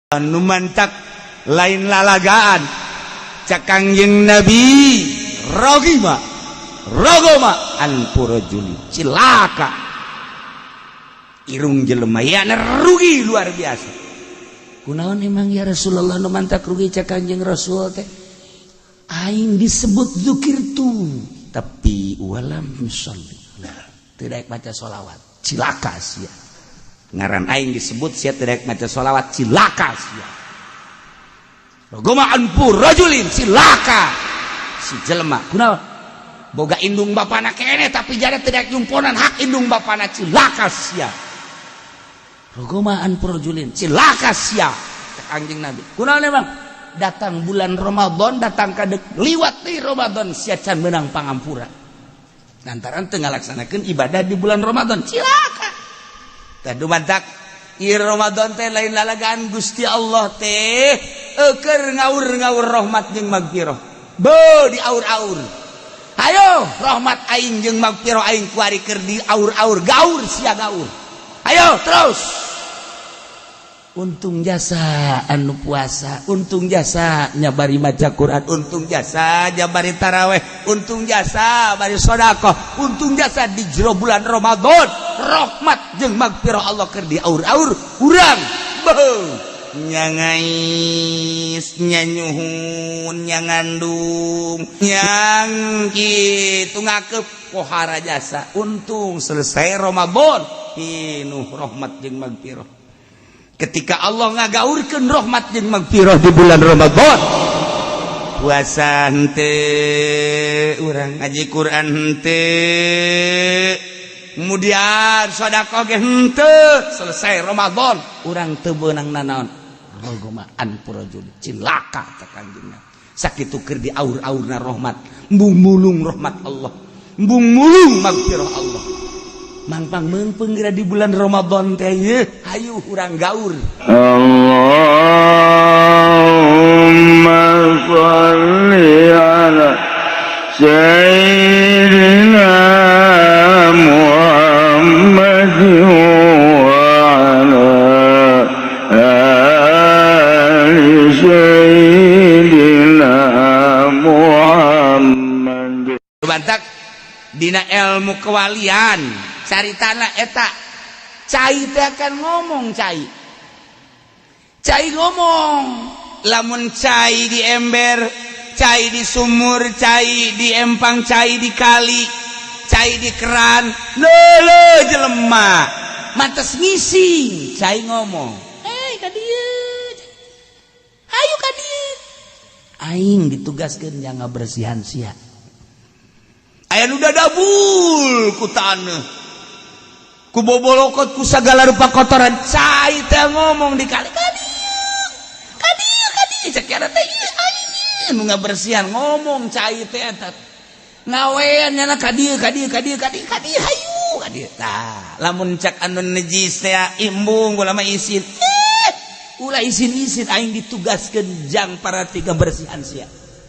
Nu mantak lain lalagaan. Cak Kangjeng Nabi, rogima rogoma anfu rajuli, cilaka irung jelema ya, rugi luar biasa. Kunaon emang ya Rasulullah nu mantak rugi? Cak Kangjeng Rasul teh, aing disebut zikir tuh, tapi walam yusolli, tidak baca sholawat, cilaka sia. Ngaran aing disebut sia tidak maca sholawat, cilaka sia. Rogoma anfu rajulin, cilaka si jelema. Kunaon? Boga indung bapana kene, tapi jada tidak nyumponan hak indung bapana, cilaka sia. Rogoma anfu rajulin, cilaka sia. Cak Kanjeng Nabi, kunaon emang? Datang bulan Ramadan, datang kadek liwat di Ramadan, sia can menang pangampura lantaran teu ngalaksanakeun ibadah di bulan Ramadan, cilaka. Tadu mantak ieu Ramadan teh lain lalagaan. Gusti Allah teh euker ngaur-ngaur rahmat jeung magfirah. Be diaur-aur, ayo rahmat aing jeung magfirah aing kuari keur diaur-aur, gaur sia, gaur, ayo terus. Untung jasa anu puasa, untung jasa nyabari maca Quran, untung jasa jabari taraweh, untung jasa bari sodakoh, untung jasa di jero bulan Ramadan rahmat jeung magfirah Allah keur diaur-aur. Urang beuh nyangais, nyanyuhun, nyangandung, nyang kitu, ngakep pohara jasa. Untung selesai Ramadan pinuh rahmat jeung magfirah. Ketika Allah ngagaurkeun rahmat jeung magfirah di bulan Ramadan, puasa henteu urang, ngaji Quran henteu, kemudian sedekah ge henteu, selesai Ramadan urang teu beunang nanaon. Rogoma anfu rajul, cilaka cak Kanjeng. Sakitu keur diaur-aurna rahmat, embung mulung rahmat Allah, embung mulung magfirah Allah, mangpang meungpeung geura di bulan Ramadan teh ye, hayu urang gaur. اللهم صل على سيدنا محمد وعلى آل سيدنا محمد. Bantak dina ilmu kewalian caritana eta cai teh akan ngomong, cai cai ngomong. Lamun cai di ember, cai di sumur, cai di empang, cai di kali, cai di keran, lele jelema mantes ngising. Cai ngomong, "Eh, ka dieu, hayu ka dieu, aing ditugaskeun jang ngabersihan sia. Aya nu dadabul ku taneuh, ku bobolokot, ku sagala rupa kotoran." Cai teh ngomong di kali, "Ka dieu, ka dieu, ka dieu." Cek kieu teh, "Ieu aing nu ngabersihan." Ngomong cai teh eta ngawean nyana, "Ka dieu, ka dieu, ka dieu, ka dieu, ka dieu, hayu ka dieu." Tah, lamun cak anu nejis teh, "Embung, ulah mah isin." "Eh, ulah isin-isin, aing ditugaskeun jang para tiga bersihan sia.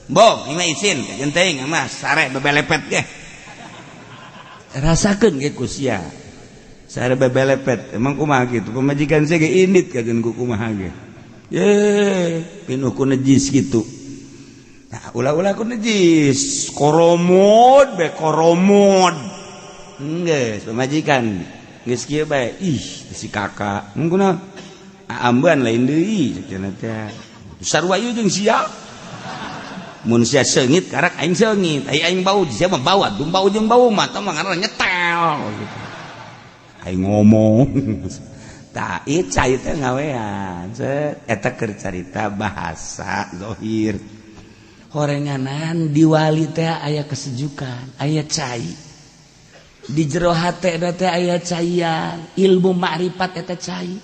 Bong, ini mah isin, kajeun teuing mah sare bebelepet ge. Rasakeun ge ku sia. Sare bebelepet, emang kumaha kitu? Pamajikan sia ge indit kajeun ku kumaha ge. Ye, pinuh ku nejis kitu. Nah, ulah-ulah ku nejis, koromod be koromod. Geus, pamajikan geus kieu bae. Ih, si kakak. Kunaon? Ambean lain deui cek cenah teh. Sarua ieu jeung sia. Mun sia seungit, karak aing seungit, ai aing bau, sia mah bau atuh, bau jeung bau mah tah mah ngaranna nyetel gitu. Aing ngomong tah, ieu cai teh ngawean set. Eta keur carita bahasa zahir. Horenganan di wali teh aya kesejukan, aya cai di jero hate teh, aya caian ilmu makrifat. Eta cai,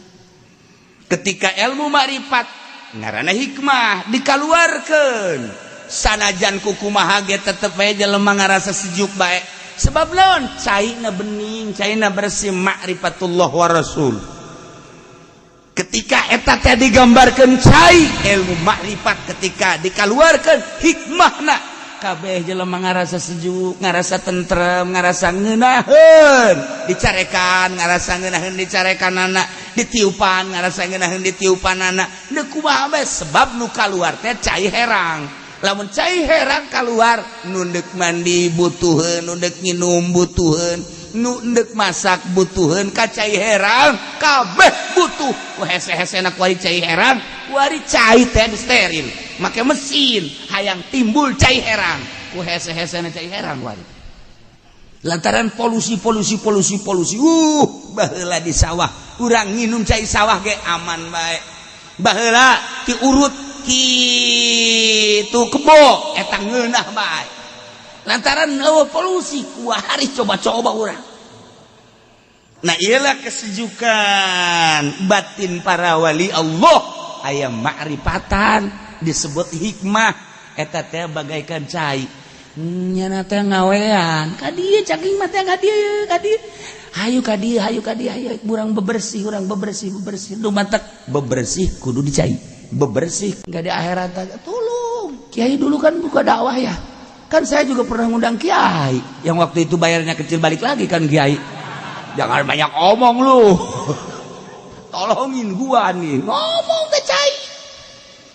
ketika ilmu makrifat ngaranna hikmah dikaluarkeun, sanajan kukumaha ge tetep bae jelema ngarasa sejuk bae. Sebab naon? Caina bening, caina bersih, makrifatullah wa rasul. Ketika eta teh digambarkeun cai ilmu makrifat, ketika dikaluarkeun hikmahna Kabeh jelema ngarasa sejuk, ngarasa tentrem, ngarasa ngeunaheun dicarekan, ngarasa ngeunaheun dicarekan anak, ditiupan ngarasa ngeunaheun ditiupan anak. Deuk kumaha bae, sebab nu kaluar teh cai herang. Lamun cai herang kaluar, nu deuk mandi butuheun, nu deuk nginum butuheun, nu deuk masak butuheun ka cai herang, kabeh butuh. Ku hese-hesena kuari cai herang, kuari cai teh steril make mesin, hayang timbul cai herang ku hese-hesena cai herang kuari, lantaran polusi, polusi, polusi, polusi. Baheula di sawah urang nginum cai sawah ge aman bae. Baheula diurut kitu kebo eta ngeunah bae, lantaran euweuh polusi. Kuari coba-coba urang. Nah, iyalah kesejukan batin para wali Allah, aya ma'rifatan disebut hikmah. Eta teh bagaikan cai, nyana teh ngawean ka dieu, caging mah teh ka dieu, ka dieu, hayu ka dieu, hayu ka dieu, hayu urang bebersih, urang bebersih, bebersih. Nu matak bebersih kudu dicai bebersih. Enggak di akhirat tolong kiai. Dulu kan buka dakwah ya kan, saya juga pernah ngundang kiai yang waktu itu bayarnya kecil, balik lagi kan. Kiai, jangan banyak omong lu, tolongin gua nih. Ngomong ke cai,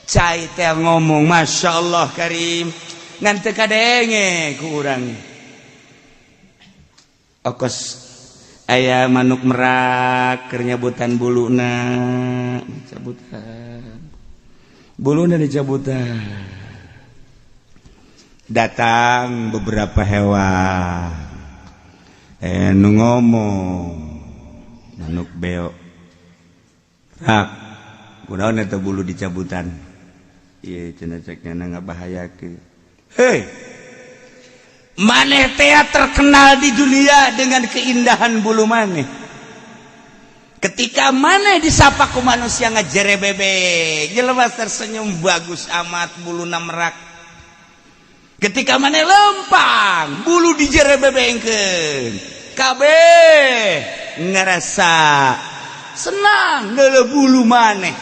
cai teh ngomong, "Masya Allah Karim," ngan teu kadenge ku urang. Okos aya manuk merak keur nyabutan buluna, cabutan buluna, dicabutan. Datang beberapa hewan, nu ngomong manuk beo, "Rak, kunaon eta bulu dicabutan?" "Ieu," cenah, cek nyana, "ngabahayakeun." "Hei, maneh teh terkenal di dunia dengan keindahan bulu maneh. Ketika maneh disapa ku manusia ngajerebebek, jelema tersenyum, bagus amat buluna merak. Ketika maneh lempang, bulu dijerebebengkeun, kabeh ngerasa senang neuleuh bulu maneh.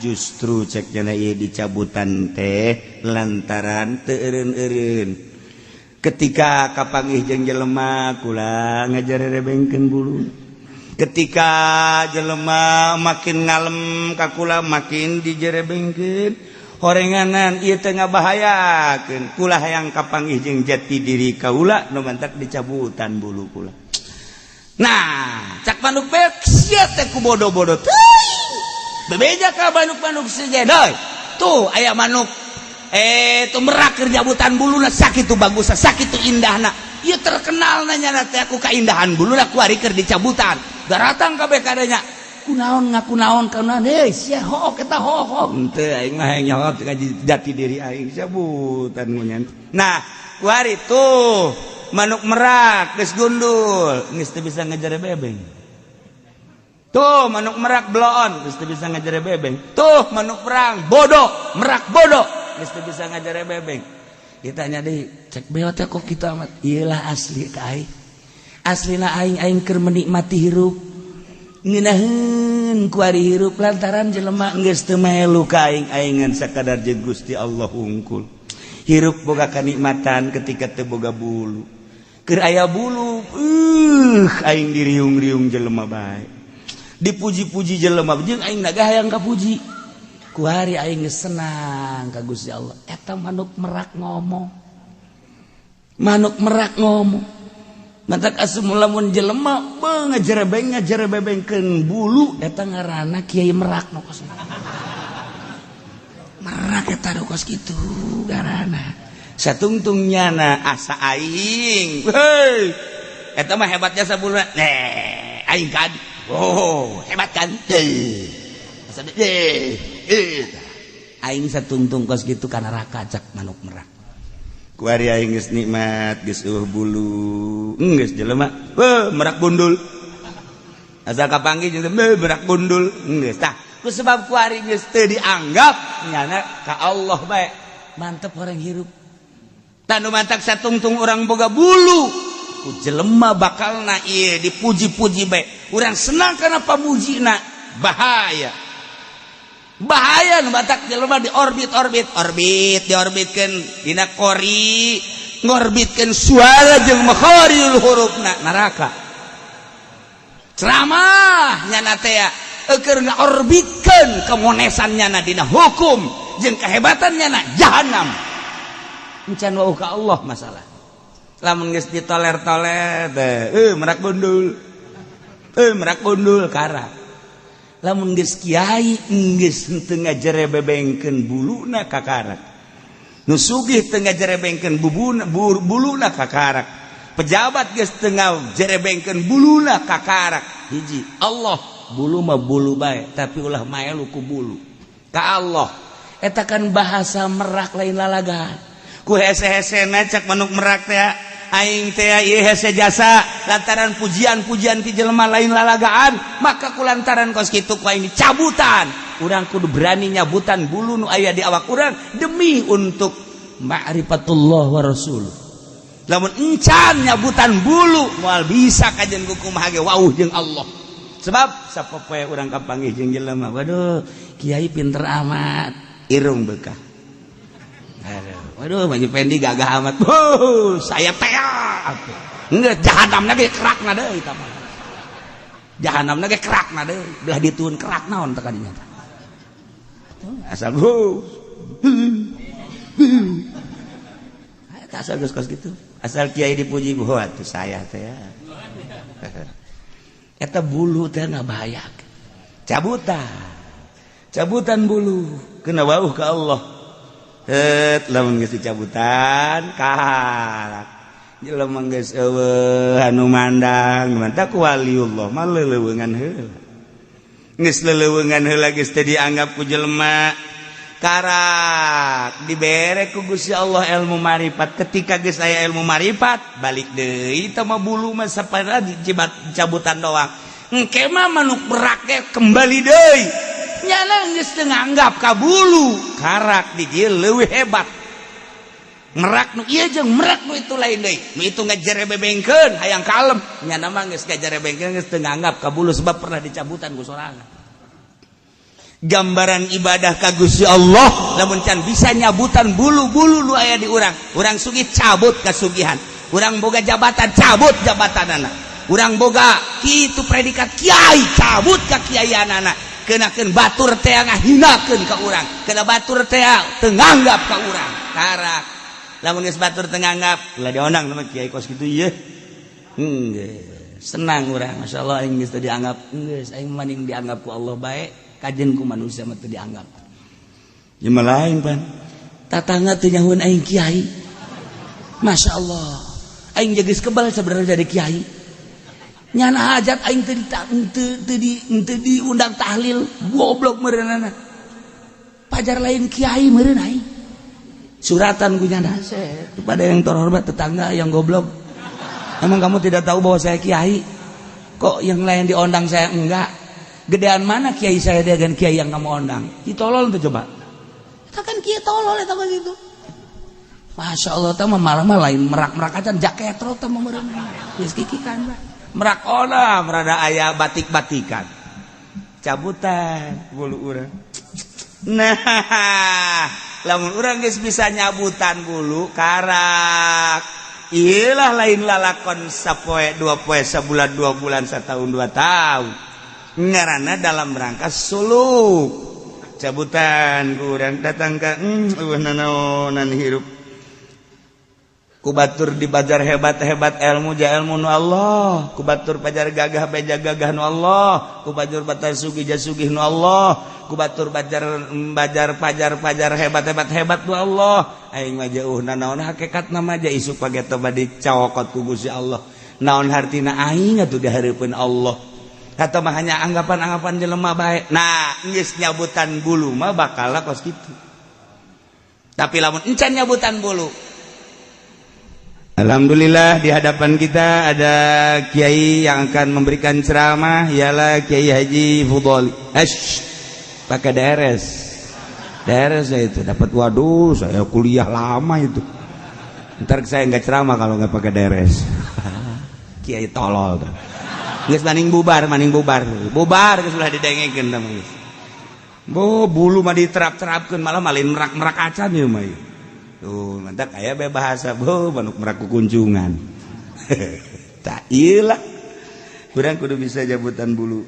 Justru," cek nyana, "ieu dicabutan teh lantaran teu eureun-eureun. Ketika kapanggih jeung jelema, kula ngajerebengkeun bulu. Ketika jelema makin ngalem ka kula, makin dijerebengkeun. Horenganan ieu teh ngabahayakeun. Kula hayang kapanggih jeung jati diri kaula, nu mantak dicabutan bulu kula." Nah, cak manuk beo, "Sia teh ku bodoh-bodoh teuing." Bebeja ka manuk-manuk sejen, "Doi, tuh aya manuk tuh merak keur nyabutan buluna, sakitu bagusna, sakitu indahna. Ieu terkenal nanya teh aku kaindahan buluna, kuari keur dicabutan. Daratang kabeh kadanya. Kunaon ngaku naon kunaon? Hei, sia hook eta, hook. Henteu, aing mah hayang nyaho jati diri aing, cabutan munyan." Nah, kuari tuh manuk merak geus gundul, geus teu bisa ngajerebebeng. Tuh manuk merak bloon, geus teu bisa ngajerebebeng. Tuh manuk perang bodoh, merak bodoh, geus teu bisa ngajerebebeng. Ditanya deui, cek beo teh, "Kok kitu amat?" "Iyalah, asli ka aing. Aslina aing, aing keur menikmati hirup, ngeunaheun kuari hirup, lantaran jelema geus teu melu ka aing, aing ngan sakadar jeung Gusti Allah hungkul. Hirup boga kanikmatan ketika teu boga bulu. Keur aya bulu, aing diriung-riung jelema bae, dipuji-puji jelema, jeung aing naga hayang kapuji. Kuari aing geus senang ka Gusti Allah." Eta manuk merak ngomong, manuk merak ngomong. Matak asup lamun jelema ngajerebeng ngajerebebengkeun bulu, eta ngaranna kiai merak. Nu kos merak eta nu kos kitu ngaranna. Satungtung nyana asa aing, hei, eta mah hebatnya sabuluna. Eh, aing kan, oh, hebat kan? Eh, asa eh eh aing satungtung kos kitu ka neraka, cak manuk merak. Kuari aing geus nikmat, geus euweuh bulu, geus jelema, "Heuh, merak gundul." Asal kapanggih jeung, "Merak gundul." Geus tah, ku sebab kuari geus teu dianggap nyana ka Allah bae, mantep orang hirup. Tah, nu mantak satungtung urang boga bulu ku jelema bakalna ieu dipuji-puji bae, urang senang kana pamujina, bahaya. Bahaya nu batak jelema di orbit-orbit, orbit diorbitkeun dina qori, ngorbitkeun suara jeung makharijul hurufna neraka. Ceramah nyana teh keur ngaorbitkeun kemonesan nyana dina hukum jeung kehebatan nyana jahanam. Encan wauh ka Allah masalah. Lamun geus ditoler-toler teh, merak gundul. Merak gundul karak. Lamun geus kiai geus henteu ngajerebebengkeun buluna kakarak. Nu sugih teu ngajerebengkeun bubuna buluna kakarak. Pejabat geus teu ngajerebengkeun buluna kakarak. Hiji, Allah bulu mah bulu bae, tapi ulah maelu ku bulu. Ka Allah eta kan bahasa merak lain lalagan. Ku hese-hesena cak manuk merak teh aing teh ieu hese jasa lantaran pujian-pujian ti jelema lain lalagaan, maka ku lantaran kos kitu ku aing dicabutan. Urang kudu berani nyabutan bulu nu aya di awak urang demi untuk ma'rifatullah wa rasul. Lamun encan nyabutan bulu moal bisa kajen ku kumaha ge wauh jeung Allah. Sebab sapopoe urang kapanggih jeung jelema, waduh kiai pinter amat, irung bekah. Aduh, waduh Haji Pendi gagah amat. Wuh, saya teh enggak jahanamna ge kerakna deui eta mah. Jahanamna ge kerakna deui, belah dituun kerak naon teh kadinya teh. Asal wuh. Asal geus kos kitu. Asal kiai dipuji, wah atuh saya teh. Eta bulu teh ngabahayak. Cabutan. Cabutan bulu kena wauh ka Allah. Het lamun geus dicabutan karak. Jelema geus eueuh anu mandang, mantap ku waliullah mah leuleungan heula. Geus leuleungan heula geus teu dianggap ku jelema. Karak dibere ku Gusti Allah ilmu marifat. Ketika geus aya ilmu marifat, balik deui teh mah bulu mah sapara dicabutan doang. Engke mah manuk berak ge kembali deui. Nyana geus teu nganggap ka bulu, karak di dieu leuwih hebat. Merak nu ieu jeung merak nu itu lain deui. Nu itu ngajerebebengkeun hayang kalem. Nyana mah geus ngajerebengkeun geus teu nganggap ka bulu sebab pernah dicabutan ku sorangan. Gambaran ibadah ka Gusti Allah lamun can bisa nyabutan bulu-bulu nu aya di urang. Urang sugih cabut kasugihan, urang boga jabatan cabut jabatanana, urang boga kitu predikat kiai cabut ka kiaianana. Kenakeun batur teh ngahinakeun ka urang, kena batur teh teu nganggap ka urang. Karak lamun geus batur teu nganggap ulah diondang sama kiai kos kitu ieu. Senang urang, masyaallah aing geus teu dianggap, geus aing mending dianggap ku Allah bae. Kajen ku manusia mah teu dianggap. Jelema lain pan. Tatangga teu nyahueun aing kiai. Masya Allah. Aing geus kebal sebenarnya jadi kiai. Nyana hajat aing teu diundang tahlil, goblok meureunana. Pajar lain kiai meureun aing. Suratan ku nyana kepada yang terhormat tetangga yang goblok. Emang kamu tidak tahu bahwa saya kiai? Kok yang lain diundang saya enggak? Gedean mana kiai saya dengan kiai yang kamu ondang? Ki tolol tuh coba. Eta kan kiai tolol eta mah gitu. Masya Allah teh mah malah mah lain merak-merak aja jaketro teh mah meureun. Geus kikikan lah. Merak ona merada aya batik-batikan. Cabutan bulu urang. Nah, lamun urang geus bisa nyabutan bulu karak. Iyalah lain lalakon sapoe dua poe sabulan 2 bulan setahun 2 tahun. Ngarana dalam rangka suluk cabutan kurang datang ke nanaonan hirup ku batur di bajar hebat-hebat ilmu ja ilmu nu Allah, ku batur pajar gagah beja gagah nu Allah, ku batur batar sugih ja sugih nu Allah, ku batur bajar bajar pajar pajar hebat-hebat hebat nu Allah. Aing mah jauh nanaon hakikatna mah ja isuk pageto bade cawokot ku Gusti Allah. Naon hartina aing atuh di hareupeun Allah. Atau mah hanya anggapan-anggapan jelema bae. Nah, geus nyabutan bulu mah bakal kos kitu. Tapi lamun encan nyabutan bulu. Alhamdulillah di hadapan kita ada kiai yang akan memberikan ceramah, ialah Kiai Haji Fudholi. Esh, pakai DRS. DRS ya itu dapat, waduh, saya kuliah lama itu. Ntar saya nggak ceramah kalau nggak pakai DRS. Kiai tolol tuh. Geus maning bubar, maning bubar. Bubar geus ulah didengekeun tah geus. Bo bulu mah diterap-terapkeun malah malin merak-merak acan ieu mah. Tuh, mantak aya bae bahasa bo manuk merak kukunjungan. Tak ieu lah. Urang kudu bisa jabutan bulu.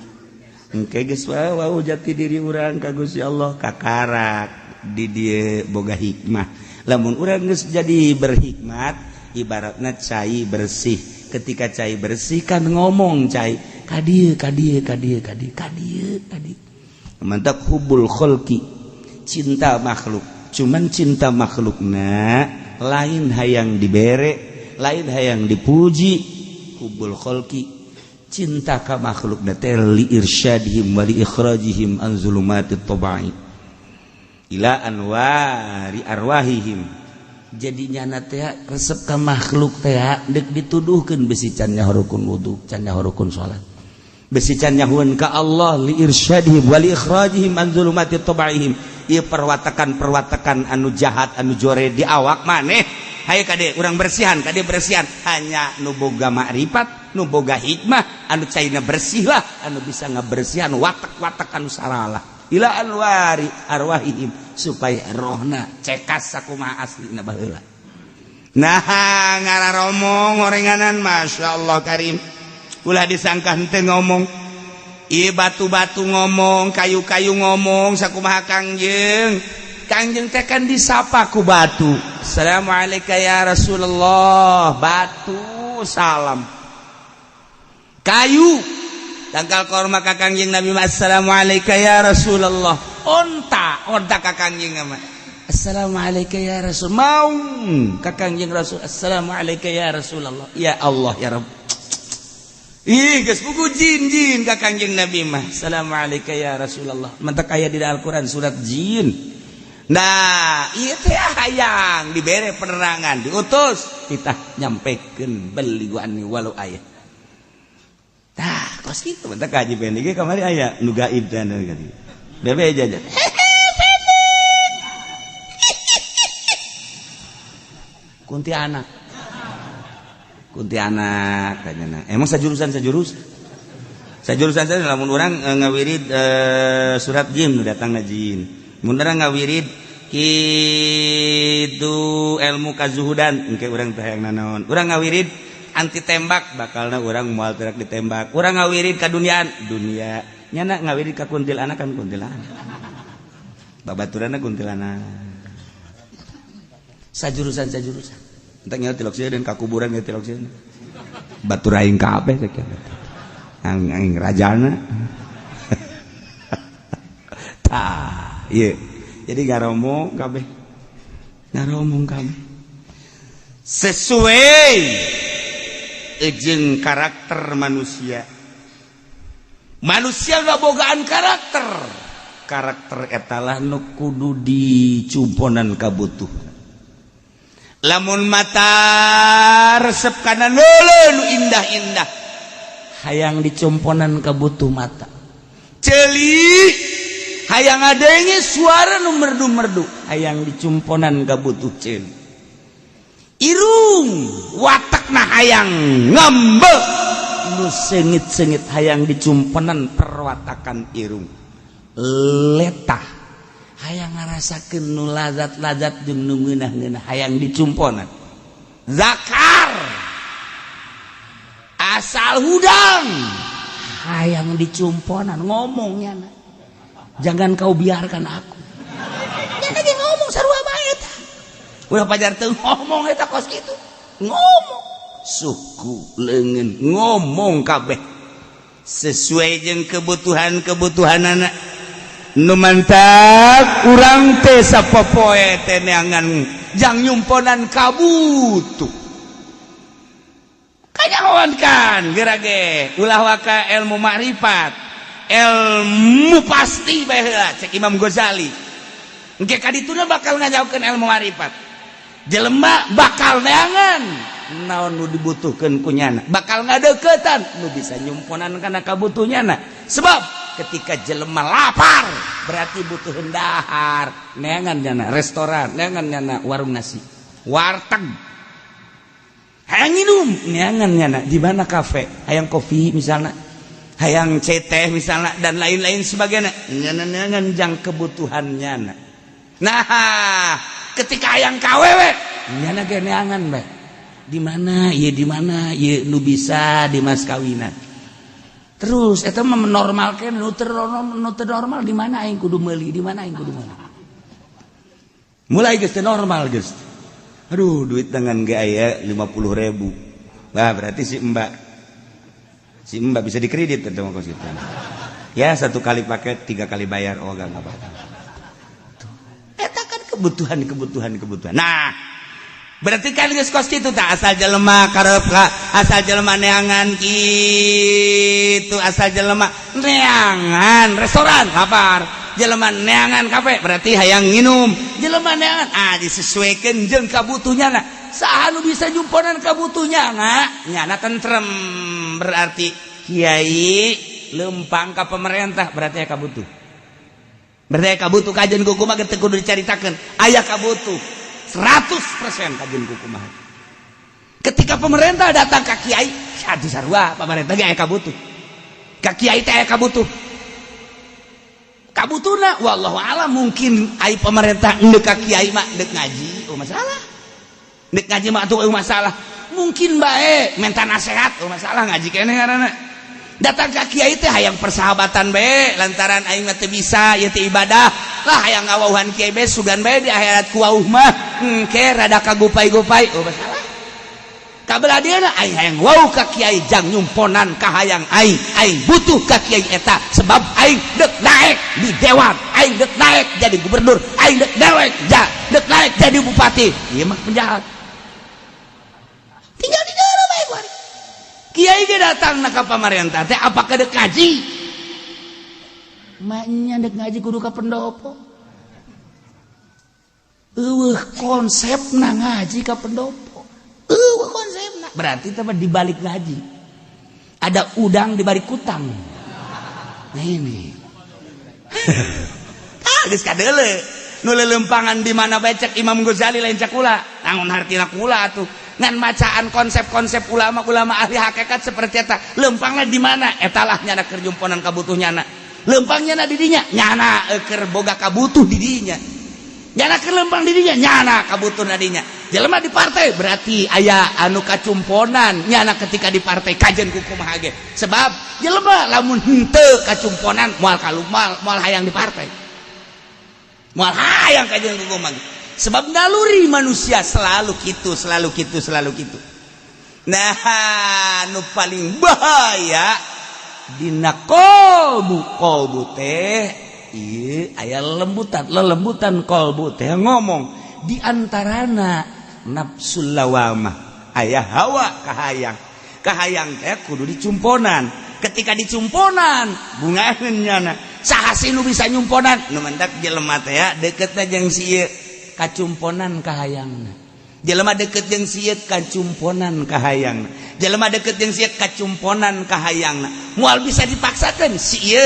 Engke geus wau jati diri urang ka Gusti Allah kakarak di dieu boga hikmah. Lamun urang geus jadi berhikmat, ibaratna cai bersih. Ketika cai bersih kan ngomong cai ka dieu ka dieu ka dieu ka dieu ka dieu ka dieu. Mantak hubul kholqi, cinta makhluk. Cuman cinta makhlukna lain hayang dibere, lain hayang dipuji. Hubul kholqi, cinta ka makhlukna teh li irsyadihim wa li ikhrajihim an zulumatit tabai ila anwari arwahihim. Jadi nyana teh resep ka makhluk teh deuk dituduhkeun besi can nyahorukun wudu, can nyahorukun salat. Besi can nyahueun ka Allah li irsyadihim wa li ikhrajihim an zulumati tabaihim. Ieu perwatakan-perwatakan anu jahat anu jore di awak maneh. Hayu kade urang bersihan, kade bersihan. Hanya nu boga makrifat, nu boga hikmah, anu caina bersih lah, anu bisa ngabersihan watak-watak anu saralah. Ila anwari arwahihim, supaya rohna cekas sakumaha aslina baheula. Nah, ngararomong orenganan masyaallah karim. Ulah disangka henteu ngomong. Ieu batu-batu ngomong, kayu-kayu ngomong sakumaha Kangjeng. Kangjeng teh kan disapa ku batu. Assalamualaikum ya Rasulullah. Batu salam. Kayu tangkal korma ka Kangjeng Nabi, assalamualaikum ya Rasulullah. Onta, onta ka Kangjeng mah. Assalamualaikum ya Rasul. Maung ka Kangjeng Rasul. Assalamualaikum ya Rasulullah. Ya Allah ya Rabb. Ih, geus buku jin-jin ka Kangjeng Nabi mah. Assalamualaikum ya Rasulullah. Mantak aya di Al-Qur'an surat jin. Nah, ieu teh hayang dibere penerangan, diutus kita nyampekeun beli anni walau aya. Tah, kos kitu mantak kaji pendek ge kamari aya nu gaib teh anu kitu. Bebe jajan. Kuntianak. Kuntianak tanyana. Emang sajurusan sajurus. Sajurusan saja lamun urang ngawirid surat jin nu datangna jin. Mun urang ngawirid kitu ilmu kazuhudan engke urang teh hayang nanaon. Urang ngawirid anti tembak bakalna urang moal terak ditembak. Urang ngawirid ka duniaan, dunia. Nyana ngawirid ka kuntilanak kan kuntilanak. Babaturanna kuntilanak. Sajurusan sajurusan. Entar nyawa tilok sieun ka kuburan ge tilok sieun. Batur aing kabeh cek. Aing rajana. Tah, ieu. Jadi ngaromong kabeh. Ngaromong kabeh. Sesuai jeung karakter manusia. Manusia ngabogaan karakter. Karakter eta lah nu kudu dicumponan kabutuh. Lamun mata resep kana leuleuh nu indah-indah, hayang dicumponan kabutuh mata. Ceuli hayang ngadenge suara nu merdu-merdu, hayang dicumponan kabutuh ceuli. Irung watakna hayang ngambek nu seungit-seungit hayang dicumponan perwatakan irung. Letah hayang ngarasakeun nu lazat-lazat jeung nu ngeunah-ngeunah hayang dicumponan. Zakar asal hudang hayang dicumponan ngomongnya. Jangan kau biarkan aku. Nya ge ngomong sarua bae eta. Ulah pajar teu ngomong eta kos kitu. Ngomong suku leungeun ngomong kabeh sesuai jeung kebutuhan-kebutuhanana. Nu mantak urang teh sapopoe teh neangan jang nyumponan kabutuh. Kanyahoan kan geura ge ulah waka ilmu makrifat, ilmu pasti bae heula cek Imam Ghazali. Engke ka dituna bakal ngajaukeun ilmu makrifat. Jelema bakal neangan naon nu dibutuhkeun ku nyana, bakal ngadeukeutan nu bisa nyumponan kana kabutuhnyana. Sebab ketika jelema lapar berarti butuh dahar, neangan nyana restoran, neangan nyana warung nasi, warteg. Hayang minum, neangan nyana di mana kafe, hayang kopi misalnya. Hayang ceteh misalnya dan lain-lain sebagainya. Nganjang kebutuhannya. Nah, ketika hayang kawewe nyana ge neangan bae. Di mana ieu, di mana ieu nu bisa di mas kawinan. Terus eta mah menormalkeun nu teu normal, di mana aing kudu meuli, di mana aing kudu meuli. Mulai geus teu normal geus. Aduh, duit dengan ge aya 50.000. Nah, berarti si mbak bisa dikredit atau kos gitu. Ya, satu kali pakai tiga kali bayar, oh enggak apa-apa. Eta kan kebutuhan, kebutuhan, kebutuhan. Nah, berarti kan geus kos kitu tah, asal jelema karep asal jelema neangan kitu, asal jelema neangan restoran lapar, jelema neangan kafe berarti hayang nginum, jelema neangan disesuaikan jeung kabutuhnya. Nah, saha nu bisa nyumponan kabutuhnya nyana tentrem, berarti kiai lempang ka pemerintah, berarti aya kabutuh, berarti aya kabutuh. Kajeun kumaha teu kudu dicaritakeun, aya kabutuh 100% kajeun kumaha. Ketika pemerintah datang ka kiai, atuh sarua pemerintah ge aya kabutuh ka kiai teh, aya kabutuh. Kabutuhna wallahu alam, mungkin ai pemerintah ndek ka kiai mah ndek ngaji, oh masalah, ndek ngaji mah atuh masalah, mungkin bae minta nasihat, oh masalah, ngaji keneh ngaranna. Datang ka kiai teh hayang persahabatan bae, lantaran aing mah teu bisa ieu teh ibadah lah, hayang ngawauhan kiai bae, sugan bae di akhirat ku wauh mah engke rada kagupai-gupai, oh masalah. Kabelah dia aing hayang wauh ka kiai jang nyumponan kahayang aing, aing butuh ka kiai eta sebab aing dek naik di dewan, aing dek naik jadi gubernur, aing dek naik ja dek naik jadi bupati. Ieu mah penjahat tinggal di dalam bae kuari. Kiai ge datang na ka pamarentah teh apakah dek ngaji? Maknya dek ngaji kudu ka pendopo. Eueuh konsepna ngaji ka pendopo. Eueuh konsepna. Berarti teh di balik ngaji ada udang di balik kutang. Nah, ini. Ah, geus kadeule. Nu lelempangan di mana bae cek Imam Ghazali, lain cek kula. Naon hartina kula atuh? Ngan macaan konsep-konsep ulama-ulama ahli hakikat seperti eta. Lempangna di mana? Eta lah nyana keur jumponan kabutuh nyana. Lempangnya na di dinya, nyana keur boga kabutuh di dinya. Nyana keur lempang di dinya, nyana kabutuh na dinya. Jelema di partai berarti aya anu kacumponan nyana ketika di partai kajen ku kumaha ge. Sebab jelema lamun henteu kacumponan moal kalumal, moal hayang di partai. Moal hayang kajen ku kumaha. Sebab naluri manusia selalu gitu, selalu gitu, selalu gitu. Nah, nu paling bahaya dina kolbu, kolbu teh ieu aya lembutan, lelembutan kolbu teh ngomong di antarana nafsul lawamah, aya hawa kahayang. Kahayang teh kudu dicumponan. Ketika dicumponan bungaheun nyana. Saha sih nu bisa nyumponan? Nu mendak jelema teh deketna jeung si ieu kacumponan kahayangna. Jelema deket jeung si ieu kacumponan kahayangna. Jelema deket jeung si ieu kacumponan kahayangna. Moal bisa dipaksakeun si ieu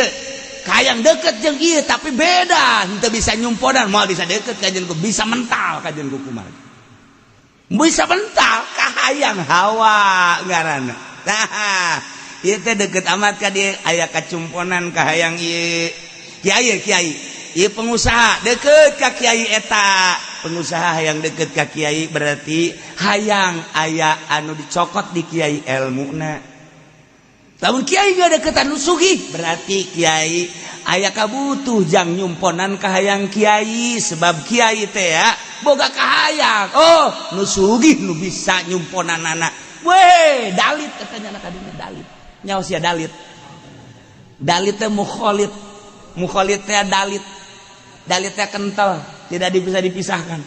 kahayang deket jeung ieu tapi beda, henteu bisa nyumponan, moal bisa deket kajeun ku, bisa mental kajeun ku kumaha. Bisa mental kahayang hawa ngaranna. Nah, ieu teh deket amat ka dieu aya kacumponan kahayang ieu. Kiai, kiai ieu pengusaha deket ka kiai eta, pengusaha yang deket ka kiai berarti hayang aya anu dicokot di kiai elmuna. Lamun kiai gak deketan nu sugih berarti kiai aya kabutuh jang nyumponan kahayang kiai, sebab kiai teh ya boga kahayang, oh nu sugih nu bisa nyumponan anak. Weh, dalit katanya anak kadinya dalit nyawa sia dalit, dalit teh mukholid, mukholid teh dalit, dalitnya kental, tidak bisa dipisahkan.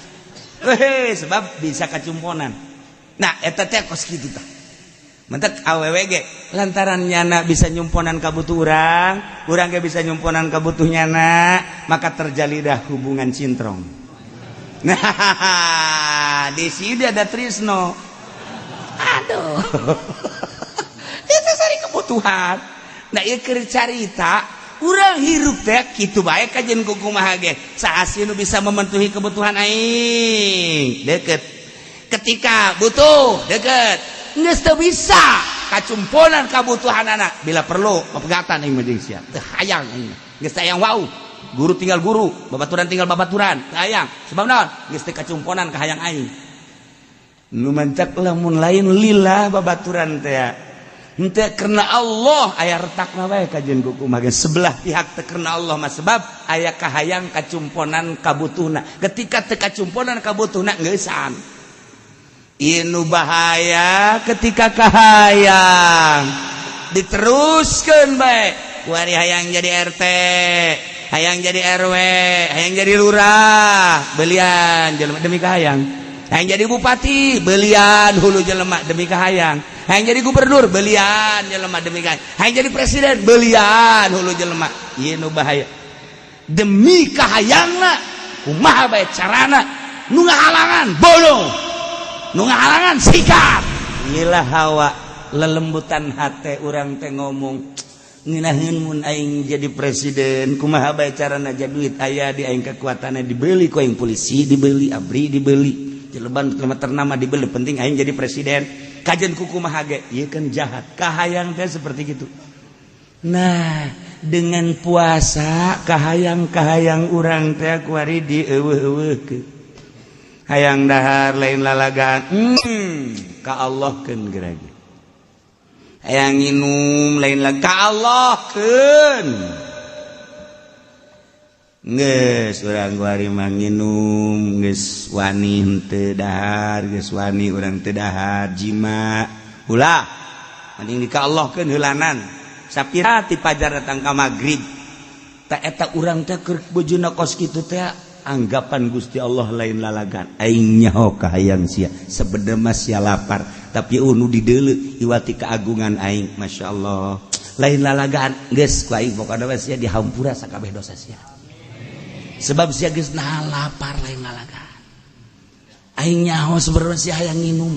Weh, sebab bisa kacumponan. Nah, eta teh kos kitu tah. Mentek awewe ge lantaran nyana bisa nyumponan kabutuh urang, urang ge bisa nyumponan kabutuh nyana, maka terjalidah hubungan cintrong. Nah, di sini ada Trisno. Aduh. Itu sari kebutuhan. Nah, ieu keur carita urang hirup teh kitu bae kajeun ku kumaha ge. Saha sih nu bisa memenuhi kebutuhan aing? Deket. Ketika butuh deket, geus teu bisa. Kacumponan kabutuhan anak, bila perlu pepegatan aing mah jeung sia. Teu hayang aing, geus hayang wau. Guru tinggal guru, babaturan tinggal babaturan, teu hayang. Sebab naon? Geus teu kacumponan ka hayang aing. Nu mancak lamun lain lillah babaturan teh henteu karena Allah, aya retakna bae kajian kuku mah. Sebelah pihak teu karena Allah mah, sebab aya kahayang kacumponan kabutuhna. Ketika teu kacumponan kabutuhna, geusan. Inu bahaya ketika kahayang diteruskan bae. Kuari hayang jadi RT, hayang jadi RW, hayang jadi lurah, belian jelema demi kahayang. Hayang jadi bupati, belian hulu jelema demi kahayang. Hayang jadi gubernur, belian jelema demi kahayang. Hayang jadi presiden, belian hulu jelema. Ieu nu bahaya, demi kahayangna kumaha bae carana. Nu ngahalangan bodoh, nu ngahalangan sikat. Inilah hawa lelembutan hate. Urang teh ngomong ngeunaheun mun aing jadi presiden, kumaha bae carana, aja duit aya di aing, kekuatannya dibeli ku aing, polisi dibeli, ABRI dibeli, jeleban jelema ternama dibeli, penting aing jadi presiden, kajian kuku kumaha ge. Ieu kan jahat kahayang teh seperti gitu. Nah, dengan puasa kahayang-kahayang urang teh kuari dieuweuh-euweuhkeun. Hayang dahar lain lalagaan, ka Allah keun gerage. Hayang nginum lain lagi, ka Allah keun. Geus urang kuari mah nginum geus wani henteu dahar, geus wani urang teu dahar, jima ulah, mending di ka Allah keun heulanan. Sapira ti pajar datang ka magrib tak eta urang teh keur bojona kos kitu teh. Anggapan Gusti Allah lain lalagan. Aing nyaho kahayang sia, sebenarnya mah sia lapar, tapi unu dideuleu iwati keagungan aing. Masya Allah, lain lalagaan. Geus ku aing pokona mah sia dihampura sakabeh dosa sia, sebab sia geus nahan lapar. Lain lalagaan. Aing nyaho sebenarnya sia hayang nginum,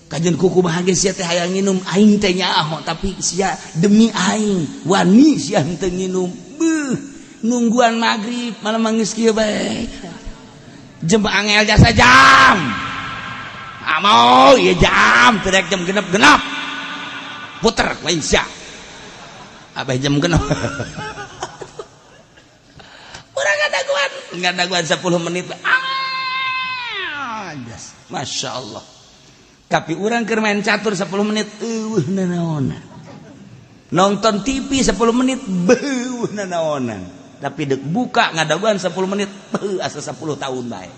kajian kuku bahagia sia teh hayang nginum. Aing teh nyaho, tapi sia demi aing wani sia henteu nginum. Beuh, nungguan maghrib malah mangis kieu bae. Jam angel jasa jam amau ieu jam teu jam genep-genep puter lain sia abah jam genep. Urang ngadaguan ngadaguan 10 menit, ah jas. Masya Allah. Tapi urang keur main catur 10 menit eueuh nanaonan, nonton TV 10 menit beuh nanaonan, tapi dek buka ngadaguan 10 menit beuh asa 10 tahun bae.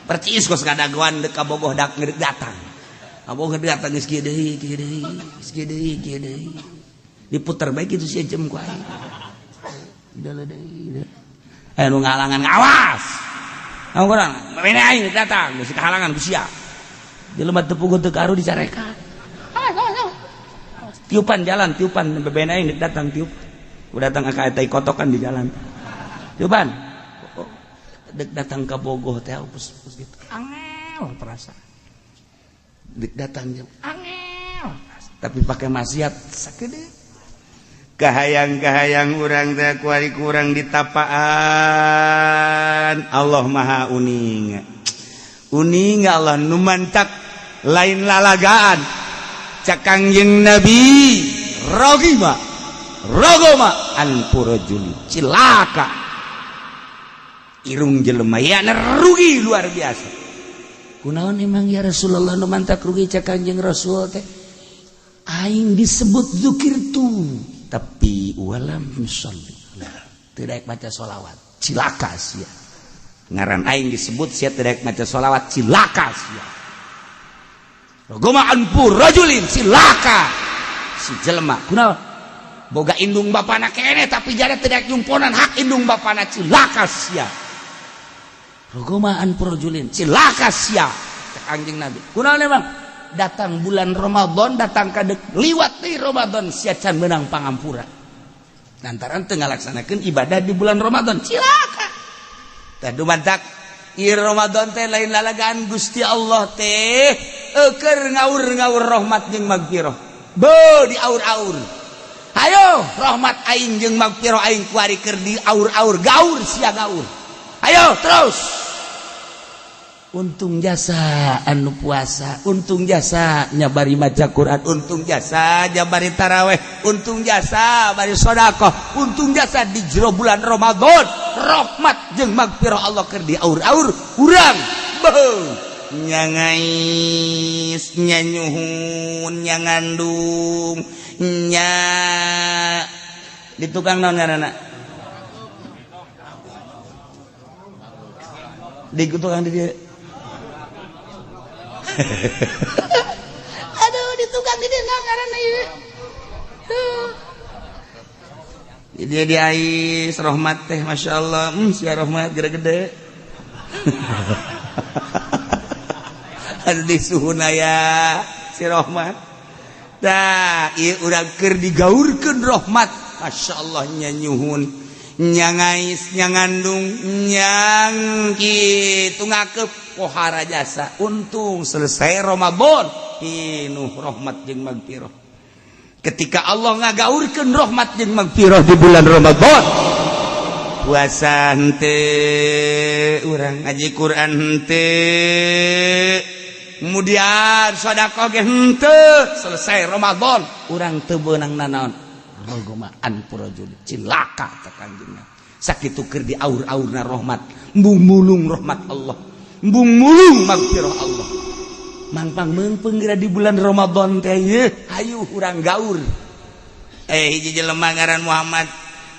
Percis kos ngadaguan dek kabogoh dak ngedek datang, kabogoh datang geus kieu deui, kieu deui, geus kieu deui, kieu deui, diputer bae kitu sia jam ku aing. Deui eh nu ngahalangan ngawas. Kamu kurang, mana aing datang, geus kahalangan ku sia. Jelema teu puguh teu karu dicarekan. Tiupan jalan, tiupan beben aing datang tiup. Udah datang ka eta kotokan di jalan. Tiupan. Dek datang ke Bogoh teh pus pus gitu. Angel perasaan. Dek datang jam angel. Tapi pakai maksiat sakedeuk. Kahayang-kahayang urang teh kuari kurang ditapaan. Allah Maha uning. Uning Allah nu mantak lain lalagaan. Cak Kangjeng Nabi, rogima rogoma anfu rajuli, cilaka irung jelema ya, rugi luar biasa. Kunaon emang ya Rasulullah nu mantak rugi? Cak Kangjeng Rasul teh, aing disebut zikir tuh tapi walam sholli, tidak baca sholawat, cilaka sia. Ngaran aing disebut sia tidak maca sholawat, cilaka sia. Rogoma anfu rajulin, cilaka si jelema. Kunaon? Boga indung bapana kene tapi jada tidak nyumponan hak indung bapana, cilaka sia. Rogoma anfu rajulin, cilaka sia. Cek Kanjeng Nabi, kunaon emang? Datang bulan Ramadan, datang kadek liwat di Ramadan, sia can menang pangampura lantaran teu ngalaksanakeun ibadah di bulan Ramadan, cilaka. Tah, dumantak ieu Ramadan teh lain lalagaan. Gusti Allah teh eueur ngaur-ngaur rahmat jeung magfirah, be di aur-aur. Ayo rahmat aing jeung magfirah aing kuari keur di aur-aur, gaur sia gaur, ayo terus. Untung jasa anu puasa, untung jasa nyabari maca Quran, untung jasa jabari taraweh, untung jasa bari sedekah, untung jasa di jero bulan Ramadan rahmat jeung magfirah Allah keur diaur-aur urang beuh nyangais nyanyuhun nyangandung nya di tukang naon ngaranna di tukang di dieu. Aduh di tukang di dieu naon ngaranna ieu. Di dieu diais rahmat teh masyaallah, sia rahmat gede-gede. Aduh di suhun aya si rahmat. Tah ieu urang keur digaurkeun rahmat, masyaallah nyanyuhun nyangais nyangandung nyang kitu ngakeup pohara jasa untung selesai Ramadan pinuh rahmat jeung magfirah. Ketika Allah ngagaurkeun rahmat jeung magfirah di bulan Ramadan, puasa henteu urang ngaji Quran henteu, kemudian sedekah ge henteu, selesai Ramadan urang teu beunang nanaon. Rogomaan purajul cilaka teh kanjengna. Sakitu keur diaur-aurna rahmat, embung mulung rahmat Allah, embung mulung magfirah Allah. Mangpang meungpeung geura di bulan Ramadan teh yeuh, hayu urang gaur. Hiji jelema ngaran Muhammad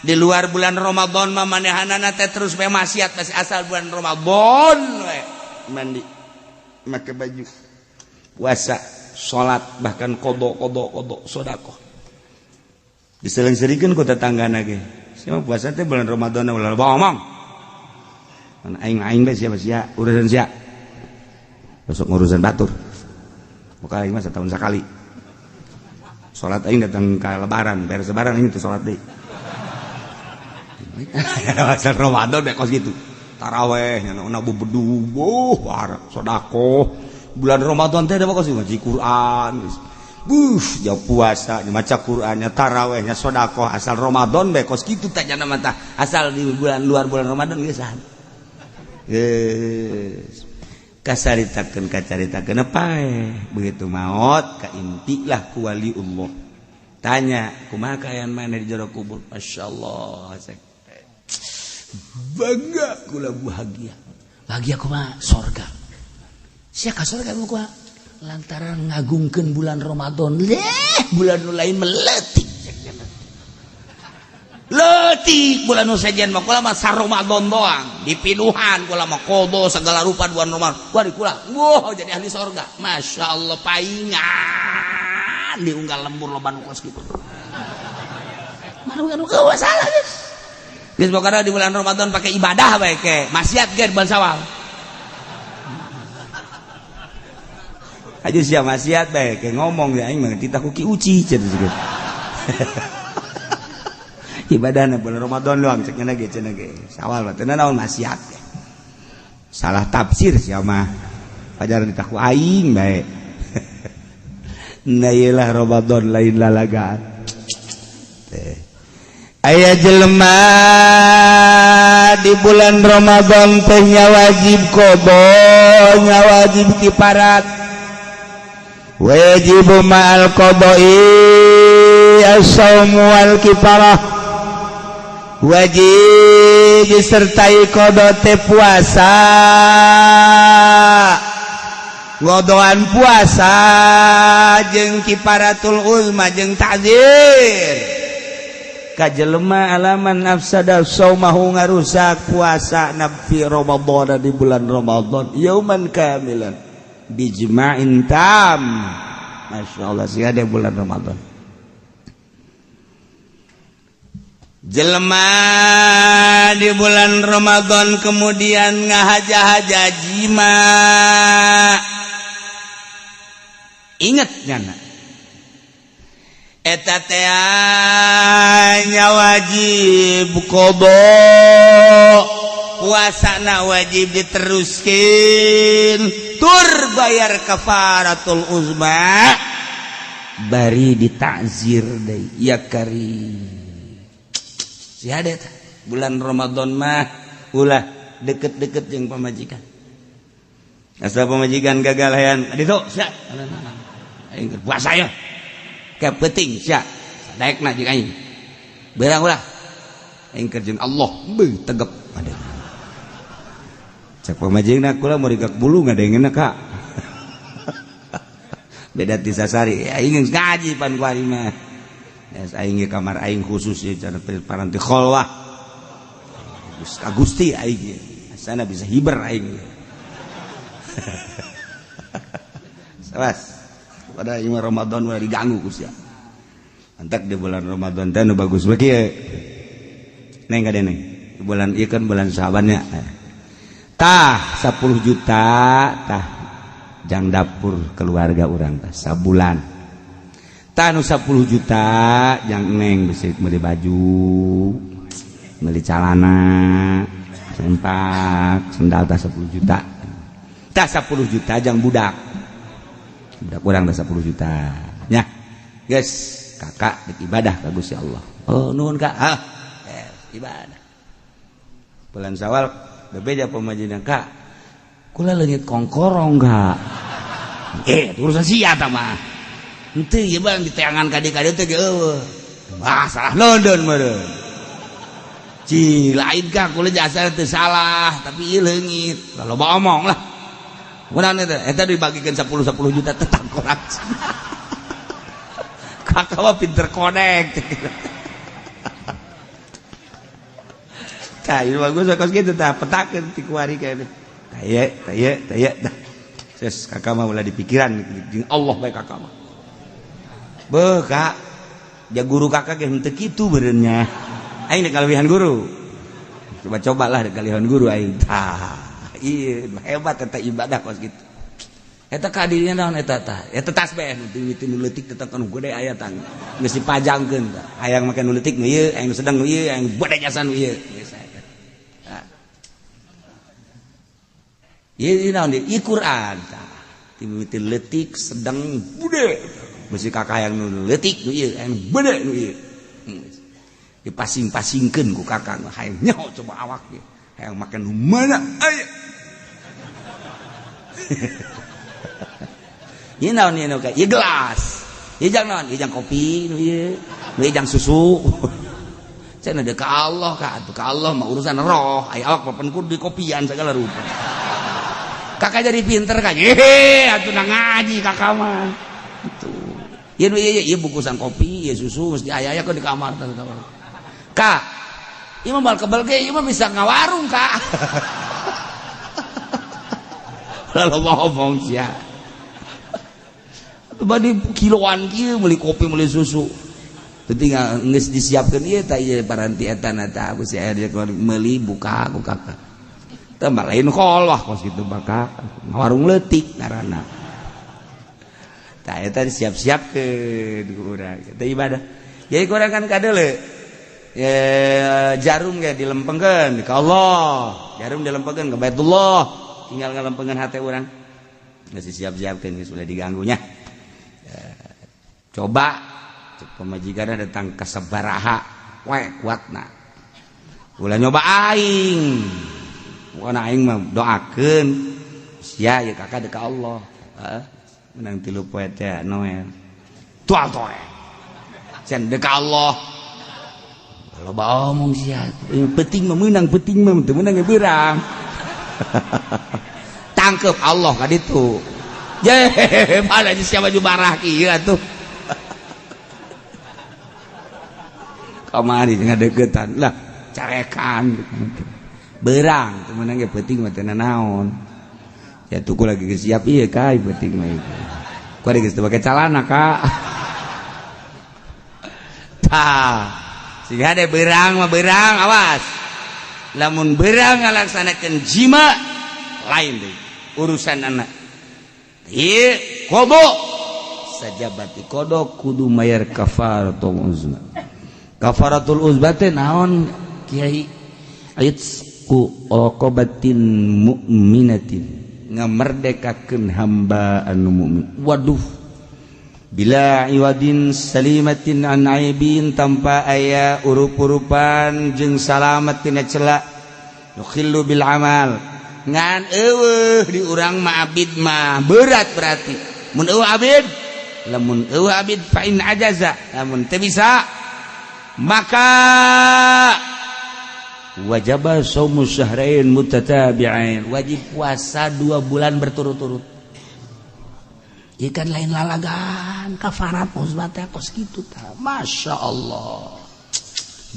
di luar bulan Ramadan mah manehanana teh terus bae maksiat masih asal bulan Ramadan we. Mandi, make baju, puasa, salat, bahkan qada qada qada sedekah. Diseling-selingkeun ku tetanggana ge. Sia puasa teh bulan Ramadan ulah ngomong. Aing-aing bae sia sia urusan sia. Besok ngurusan batur. Buka aing mah setahun sekali. Salat aing datang ka lebaran, beres lebaran aing teh salat deui. Asal Ramadan bae kos kitu. Taraweh nya na bebedu, boh sedekah. Bulan Ramadan teh da kos ngaji Quran geus. Buh, jauh puasa, maca Qur'annya, tarawehnya, sedekah, asal Ramadan bae kos kitu teh jana mah tah. Asal di bulan luar bulan Ramadan geus saha. Geus. Kasaritakeun kacaritakeun paeh. Begitu maot kaintilah ku waliullah. Tanya, kumaha kaayaan maneh di jero kubur? Masyaallah, bangga kula bahagia. Bahagia kumaha? Sorga. Sia ka sorga kumaha? Lantaran ngagungkeun bulan Ramadan, leh bulan nu lain meletik. Leutik bulan nu sejen mah kula mah sa-Ramadan doang, dipinuhan kula mah qada segala rupa bulan Ramadan. Wah kula, wah jadi ahli sorga. Masyaallah paingan diunggal lembur loba nu kos kitu. Mana nu salah geus. Geus pokona di bulan Ramadan pakai ibadah bae ke, maksiat ge bulan Syawal. Aja sia maksiat bae ke ngomong ya aing mah titah ku Ki Uci cenah gitu. Ibadahna bulan Ramadan doang cek nya ge cenah ge. Sawal mah teu naon maksiat. Salah tafsir sia mah. Pajaran ditah ku aing bae. Nah ieu lah Ramadan lain lalagaan. Teh. Aya jelema di bulan Ramadan teh nya wajib qada, nya wajib kiparat. Wajib ma'al qada'i as-saumu wal kifarah. Wajib disertai qada teh puasa, ngodoan puasa jeung kifaratul uzma jeung ta'zir. Ka jelema alaman afsada saumahu ngarusak puasa nabi Ramadan di bulan Ramadan yauman kamilan bijma'in tam. Masya Allah sih ada bulan Ramadan. Jelema di bulan Ramadan kemudian ngahaja-haja jima. Ingat nyana eta teh nya wajib qada, puasana wajib diteruskeun tur bayar kafaratul uzma bari ditakzir deui ya kari. Si ada bulan Ramadan mah ulah deket-deket jeung pamajikan. Asa pamajikan gagal hayang ditu sia. Aing keur puasa ya. Ke peuting sia. Sadaekna jeung aing. Beurang ulah. Aing keur jeung Allah beuh tegep ada. Cek pamajingna kula meurigak bulu ngadengeuna Kak. Beda ti sasari aing geus ngaji pan ku aing mah. Geus aing ge kamar aing khusus ieu cara paranti kholwah. Ka Gusti aing ge. Asana bisa hiber aing ge. Sawas. Pada ieu Ramadan ulah diganggu ku sia. Antak di bulan Ramadan teh nu bagus bae kieu. Neng ka deneng. Bulan ieu kan bulan Syaban nya. Tah 10 juta tah jang dapur keluarga urang tah sabulan. Tah nu 10 juta jang neng bisa meuli baju, meuli calana, sempak, sendal tah 10 juta. Tah 10 juta jang budak. Budak urang tah 10 juta. Nya. Geus, kakak dek ibadah ka Gusti Allah. Oh, nuhun Kak. Ah, ibadah. Bulan Syawal bebeja pamajikan Kak. Kula leungit kongkorong Kak. Urusan sia ta mah. Henteu ieu bang diteangan ka dieu teh ge eueuh. Wah, salah London meureun. Ci, lain Kak, kula jasa teu salah, tapi ieu leungit. Loba omong lah. Kunaon eta? Eta dibagikeun 10 juta tetap kurang. Kakak mah pinter konek. Tah, ieu bagus kos kitu tah, petakeun ti kuari kayak taye taye taye dah. Ses kakak mah ulah dipikiran jeung Allah bae kakak mah. Beuh Kak, ja guru kakak ge henteu kitu beureun nya. Aing dek kalebihan guru. Coba-cobalah dek kalebihan guru aing. Tah, ieu hebat eta ibadah kos kitu. Eta kadirnya naon eta tah? Eta tasbih nu mimiti nu leutik tetep nu gede aya tah. Geus dipajangkeun tah. Hayang make nu leutik nu ieu, hayang nu sedang nu ieu, hayang gede jasa nu ieu. Geus eta. Ieu naon deui? Ieu Quran tah. Mimiti leutik sedang gede. Bisi kakak hayang nu leutik nu ieu, hayang gede nu ieu. Dipasing-pasingkeun ku kakak hayang nyaho coba awak ge. Hayang make nu mana aya. Ieu naon ieu ka? Ieu gelas. Ieu jang naon? Ieu jang kopi nu ieu. Nu ieu jang susu. Cenah deuk ka Allah ka atuh ka Allah mah urusan roh. Aya awak papan kudu dikopian segala rupa. Kakak jadi pinter kan? Hehe, atuh na ngaji kakak mah. Itu. Ieu nu ieu ieu bungkusan kopi, ieu susu mesti aya-aya di kamar tah. Kak, ieu mah bal kebel ge ieu mah bisa ngawarung, Kak. Lalu ngomong sia. Badi kiloan kieu meuli kopi meuli susu. Teu geus disiapkeun ieu tah ieu paranti eta na tah geus aya meuli buka ku kakak. Tah lain kholwah kos kitu bakal ngawarung leutik ngaranna. Tah eta disiap-siapkeun ku urang. Eta ibadah. Jadi ku urang kan kadeule jarum ge dilempengkeun ka Allah, jarum dilempengkeun ka Baitullah, tinggal ngalempengkeun hate urang. Geus disiap-siapkeun geus ulah diganggunya. Coba pemajikan datang ke sabaraha we kuatna. Ulah nyoba aing. Pokona aing mah doakeun sia ieu kakak deuk ka Allah. Heeh. Menang 3 poe teh Noel. Tual toe. Cenah deuk ka Allah. Loba omong sia. Penting mah meunang, penting mah teu meunang ge beurang. Tangkep Allah ka ditu. Ye, mana sia baju barah kieu atuh. Kamari ngadeukeutan lah carekan berang teu meunang ge peuting mah teu naon. Ya tuku lagi geus siap ieu ka peuting mah ieu. Ku geus teu pake calana ka. Tah, siga de berang mah berang awas. Lamun berang ngalaksanakeun jima lain deui urusan anak. Ieu kodo sajabati kodo kudu mayar kafaratul uzma. Kafaratul uzma teh naon kiai? Aitsqu raqabatin mu'minatin, ngamerdekakeun hamba anu mukmin. Waduh, bila iwadin salimatin an aibin, tanpa aya urup-urupan jeung salamat tina cela, yukhillu bil amal, Ngan eueuh di urang mah abid mah berat berarti. Mun eueuh abid, lamun eueuh abid fa in ajaza, lamun teu bisa maka wajaba shaumu syahrain mutatabi'ain, wajib puasa 2 bulan berturut-turut. Ikan lain lalagan kafarat musbat teh kos kitu tah. Masya Allah.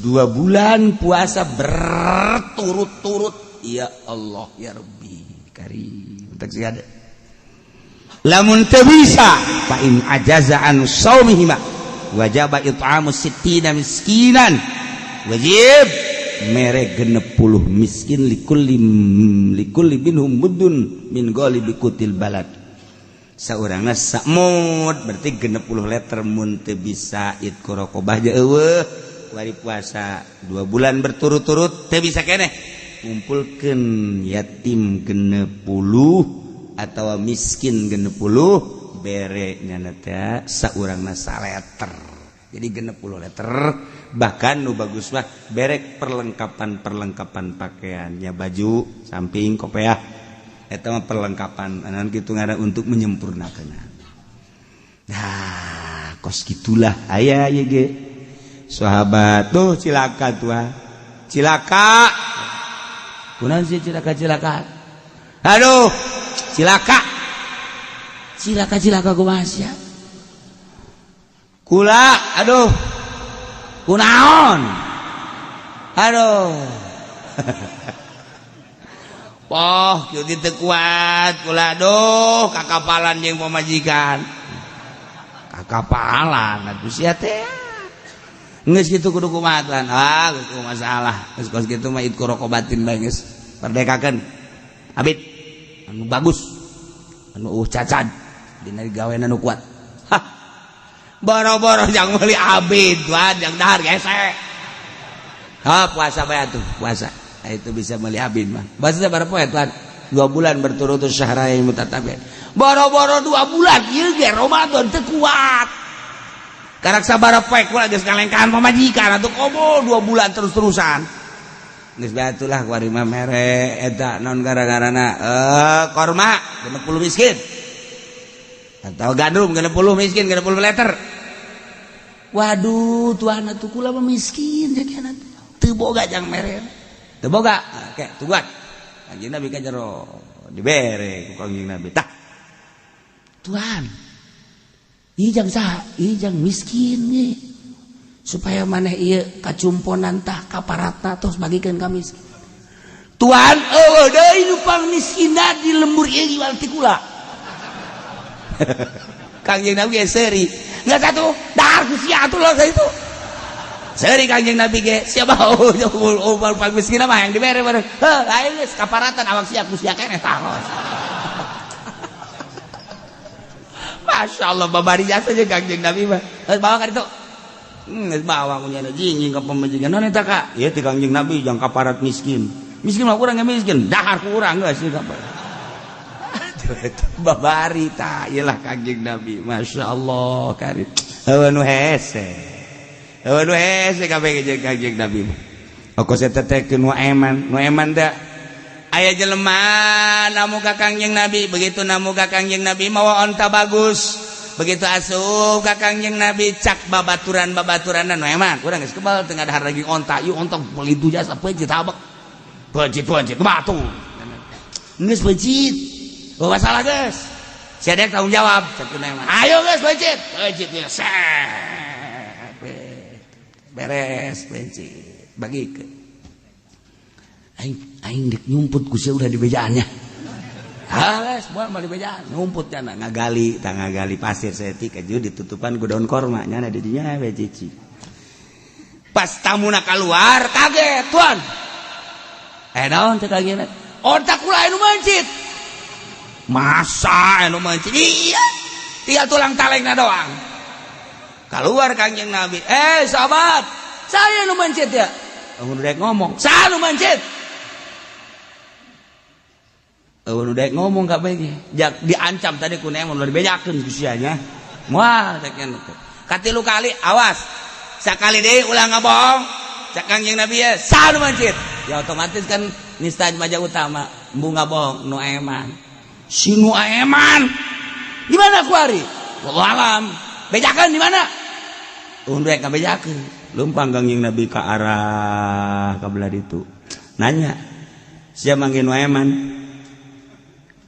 2 bulan puasa berturut-turut. Ya Allah ya Rabbi karim. Tak ada. Lamun teu bisa fa in ajaza an shaumihima wajaba it'amu sittina miskinan. Wajib mere 60 miskin likulli likulli minhum muddun min ghalibi qutil balad. Saurangna samud berarti 60 liter mun teu bisa itqu raqabah je eueuh wari puasa 2 bulan berturut-turut teu bisa keneh kumpulkeun yatim 60 atau miskin 60 bere nyana teh saurangna saleter. Jadi 60 liter bahkan nu bagus mah berek perlengkapan-perlengkapan pakaiannya baju samping kopeah eta mah perlengkapan anan kitu ngaran untuk menyempurnakan. Nah, kos gitulah aya ieu ge. Sahabat tuh cilaka tuah. Cilaka. Kunaon sih cilaka-cilaka? Aduh, cilaka. Cilaka-cilaka kumaha sia? Kula, aduh. Kunaon? Aduh. Poh, kieu teu kuat kula aduh kakapalan jeung pamajikan. Kakapalan atuh sia teh. Geus kitu kudu kumaha tuan? Ah, geus kumaha masalah. Geus kos kitu mah itqu raqabatin bae geus. Merdekakeun. Abid anu bagus. Anu eueuh cacad dina digawean anu kuat. Hah. Boro-boro jang meuli abid tuan jang dahar gesek. Ha, puasa bae atuh, puasa. Nah, itu bisa beli abid mah. Bahasa berapa ya tuan? 2 bulan berturut-turut syahrain mutatabi'ain. Boro-boro 2 bulan ieu ge Ramadan teu kuat. Karak sabaraha poe kula geus ngalengkahan pamajikan atuh komo 2 bulan terus-terusan. Geus bae atulah kuari mah mere eta naon gara-garana korma 60 miskin. Atau gandum 60 miskin 60 liter. Waduh tuan atuh kula mah miskin jadi atuh. Teu boga jang mere. Teu boga, oke, tungguan. Kanjeng Nabi ka jero dibere ku Kanjeng Nabi. Tah. Tuan. Ieu jang saha? Ieu jang miskin ye. Supaya maneh ieu kacumponan tah kaparatna tos bagikeun ka miskin. Tuan eueuh deui nu pangmiskinna di lembur ieu jual ti kula. Kanjeng Nabi ge seuri. Geus atuh, dahar ku sia atuh lo itu. Seuri Kanjeng Nabi ge, siapa oh pang miskin mah yang dibere bareng. Heuh, aing geus kaparatan awak sia ku sia keneh tah. Masya Allah babari jasa jeung Kanjeng Nabi mah. Geus bawa ka ditu. Geus bawa ku nyana jingjing ka pamajikan. Naon eta ka? Ieu teh Kanjeng Nabi jang kaparat miskin. Miskin mah urang ge miskin, dahar ku urang geus ieu kaparat. Babari tah ieu lah Kanjeng Nabi. Masya Allah karim. Heueuh nu hese. Heueuh nu hese kabeh jeung Kanjeng Nabi mah. Okos eta teh nu eman, nu eman teh aya jelema namu ka Kangjeng Nabi, begitu namu ka Kangjeng Nabi mawa onta bagus. Begitu asup ka Kangjeng Nabi cak babaturan-babaturanna nu eman, urang geus kebal teu ngadahar lagi onta, ieu onta meuli jasa peuncit habek. Peuncit-peuncit batu. Geus peuncit. Oh masalah geus. Sia dek tanggung jawab cak nu eman. Ayo geus peuncit. Peuncit ieu set. Beres peuncit. Bagikeun. Aing aing dek nyumput ku sia udah di bejaannya. Hales, moal mah di bejaan, nyumput nya ngagali, tah ngagali pasir saeutik aju ditutupan ku daun korma nya di dinya we cici. Pas tamuna keluar kaget, tuan. Naon cek lagi onta kula anu mencit. Masa anu mencit? Iya, tinggal tulang talengna doang. Keluar Kangjeng Nabi, sahabat, saya nu mencit ya. Eueuh dek ngomong, saya nu mencit. Eueuh dek ngomong kabeh ge. Diancam tadi ku nemun ulah dibejakeun ku sia nya. Moal cek katilu kali awas. Sakali deui ulah ngabohong. Cek Kangjeng Nabi ya, saya nu mencit. Ya otomatis kan nista maja utama. Embung ngabohong Nuaiman. Si Nuaiman. Di mana kuari? Wallahu alam. Bejakeun di mana? Unduek ngabejakeun. Lumpang Kangjeng Nabi ke arah ka belah ditu. Nanya, "Sia manggil Nuaiman?"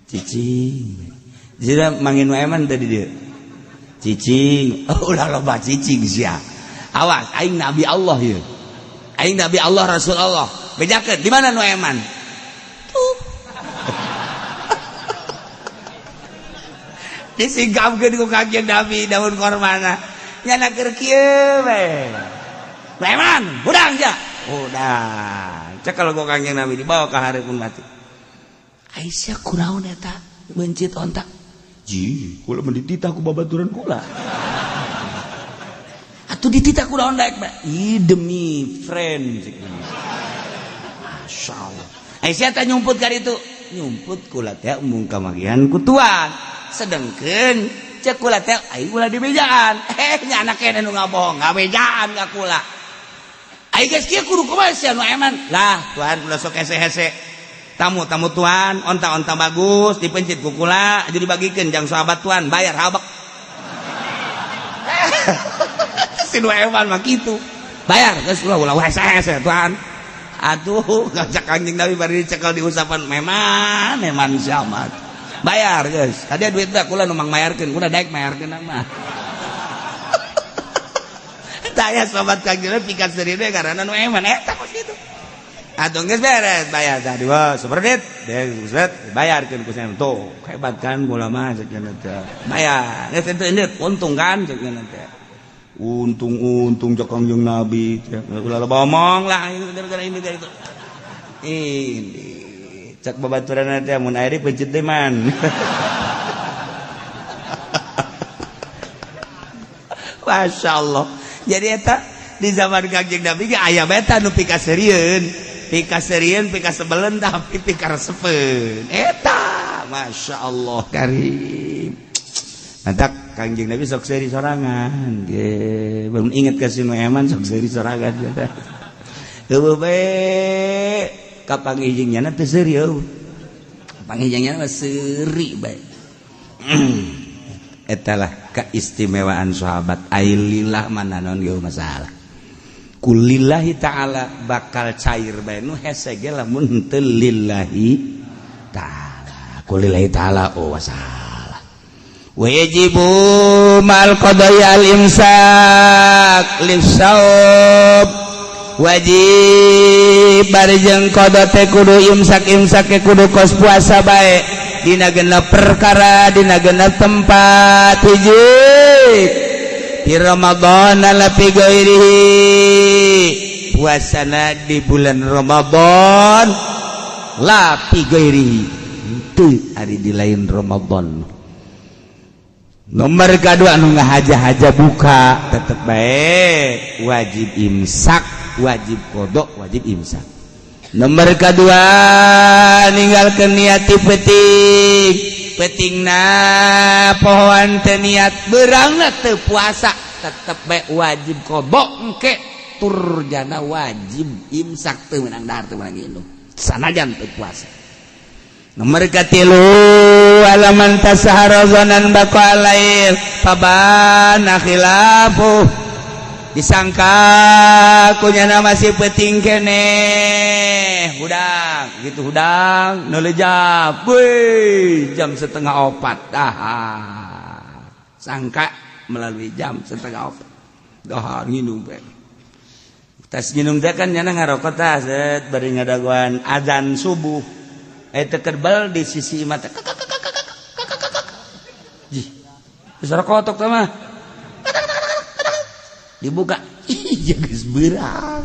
Cicing. Sia manggil Nuaiman tadi dia. Cicing. Oh, ulah loba cicing sia. Awas, aing Nabi Allah ieu. Aing Nabi Allah Rasul Allah. Bejakeun di mana Nuaiman? Tuh. Disingkapkeun ku Kangjeng Nabi daun kormana. Nyana keur kieu we. Nuaiman, hudang sia. Hudang. Cek kalau ku Kangjeng Nabi dibawa ka hareupeun mati. Aisyah kunaon eta meuncit onta? Ji, kula mah dititah ku babaturan kula. Atuh dititah kunaon daek bae? Ih demi friend. Masya Allah. Aisyah teh nyumput ka ditu. Nyumput kula teh embung kamagihan ku tuan. Sedengkeun cek kula teh aing ulah dibejaan. Nya anak kene nu ngabohong, ngabejaan ka kula. Aing geus kieu kudu kumaha sia Nuaiman? Lah, tuan ulah sok hese-hese. Tamu-tamu tuan, onta-onta bagus, dipencit ku kula, jadi dibagikeun jang sahabat tuan, bayar habek. Si Nuaiman mah kitu. Bayar geus ulah ulah hese-hese tuan. Aduh, ngajak Kangjeng Nabi bari dicekel diusapan meman, meman siamat. Bayar geus. Tadi duit teh kula nu mangmayarkeun, kula daek mayarkeun mah. Taya sobat Kangjeng Nabi pikat seuri we karena nu eman eta kos kitu. Atuh geus beres bayar tadi wah seperdit, geus bayarkeun ku saya. Tuh, hebat kan kula mah cek teh. Bayar. Geus teu indit untung kan cek teh. Untung-untung cek Kangjeng Nabi teh. Ulah loba omong lah gara-gara ini itu. Ini cek babaturan teh mun aya pencit teh man. Masya Allah. Jadi eta di zaman Kangjeng Nabi ge aya beta nu pikaseurieun, pikaseurieun, pikasebeleun tapi pikaresepeun. Eta Masya Allah karim. Mantak Kangjeng Nabi sok seuri sorangan. Ge belum inget ka si Nuaiman sok seuri sorangan. Heueuh bae kapanggih jeung nyana teu seuri eueuh. Kapanggih jeung nyana mah seuri bae. Etalah keistimewaan sahabat. Ailillah mana non geu masalah. Kulillahi ta'ala bakal cair bae nu hese ge lamun teu lillahi ta'ala. Kulillahi ta'ala oh masalah. Wajibu mal qada'i al imsak lisawab. Wajib barjeng qada teh kudu imsak-imsak ke kudu kos puasa bae. Dina genep perkara, dina genep tempat hiji di Ramadan la fi ghairihi. Puasana di bulan Ramadan la fi ghairihi. Henteu ari di lain Ramadan. Nomor kedua anu ngahaja-haja buka tetep bae wajib imsak, wajib qada, wajib imsak. Nomor kedua ninggalkeun niat ti peuting. Peutingna pohoan teu niat, beurangna teu puasa, tetep bae wajib qada engke turjana wajib imsak teu meunang dahar teu meunang indung. Sanajan teu puasa. Nomor katilu alaman tasahara zanan baqa lail fabana khilafu. Disangka kunyana masih peuting keneh hudang gitu hudang neulejap weh jam 3:30 dah sangka melalui jam 3:30 dahar nginum bae tas nginum teh kan nyana ngarokok tah set bari ngadagoan azan subuh teu kerbel di sisi imah teh jih geus rokotok teh mah dibuka ih geus beurang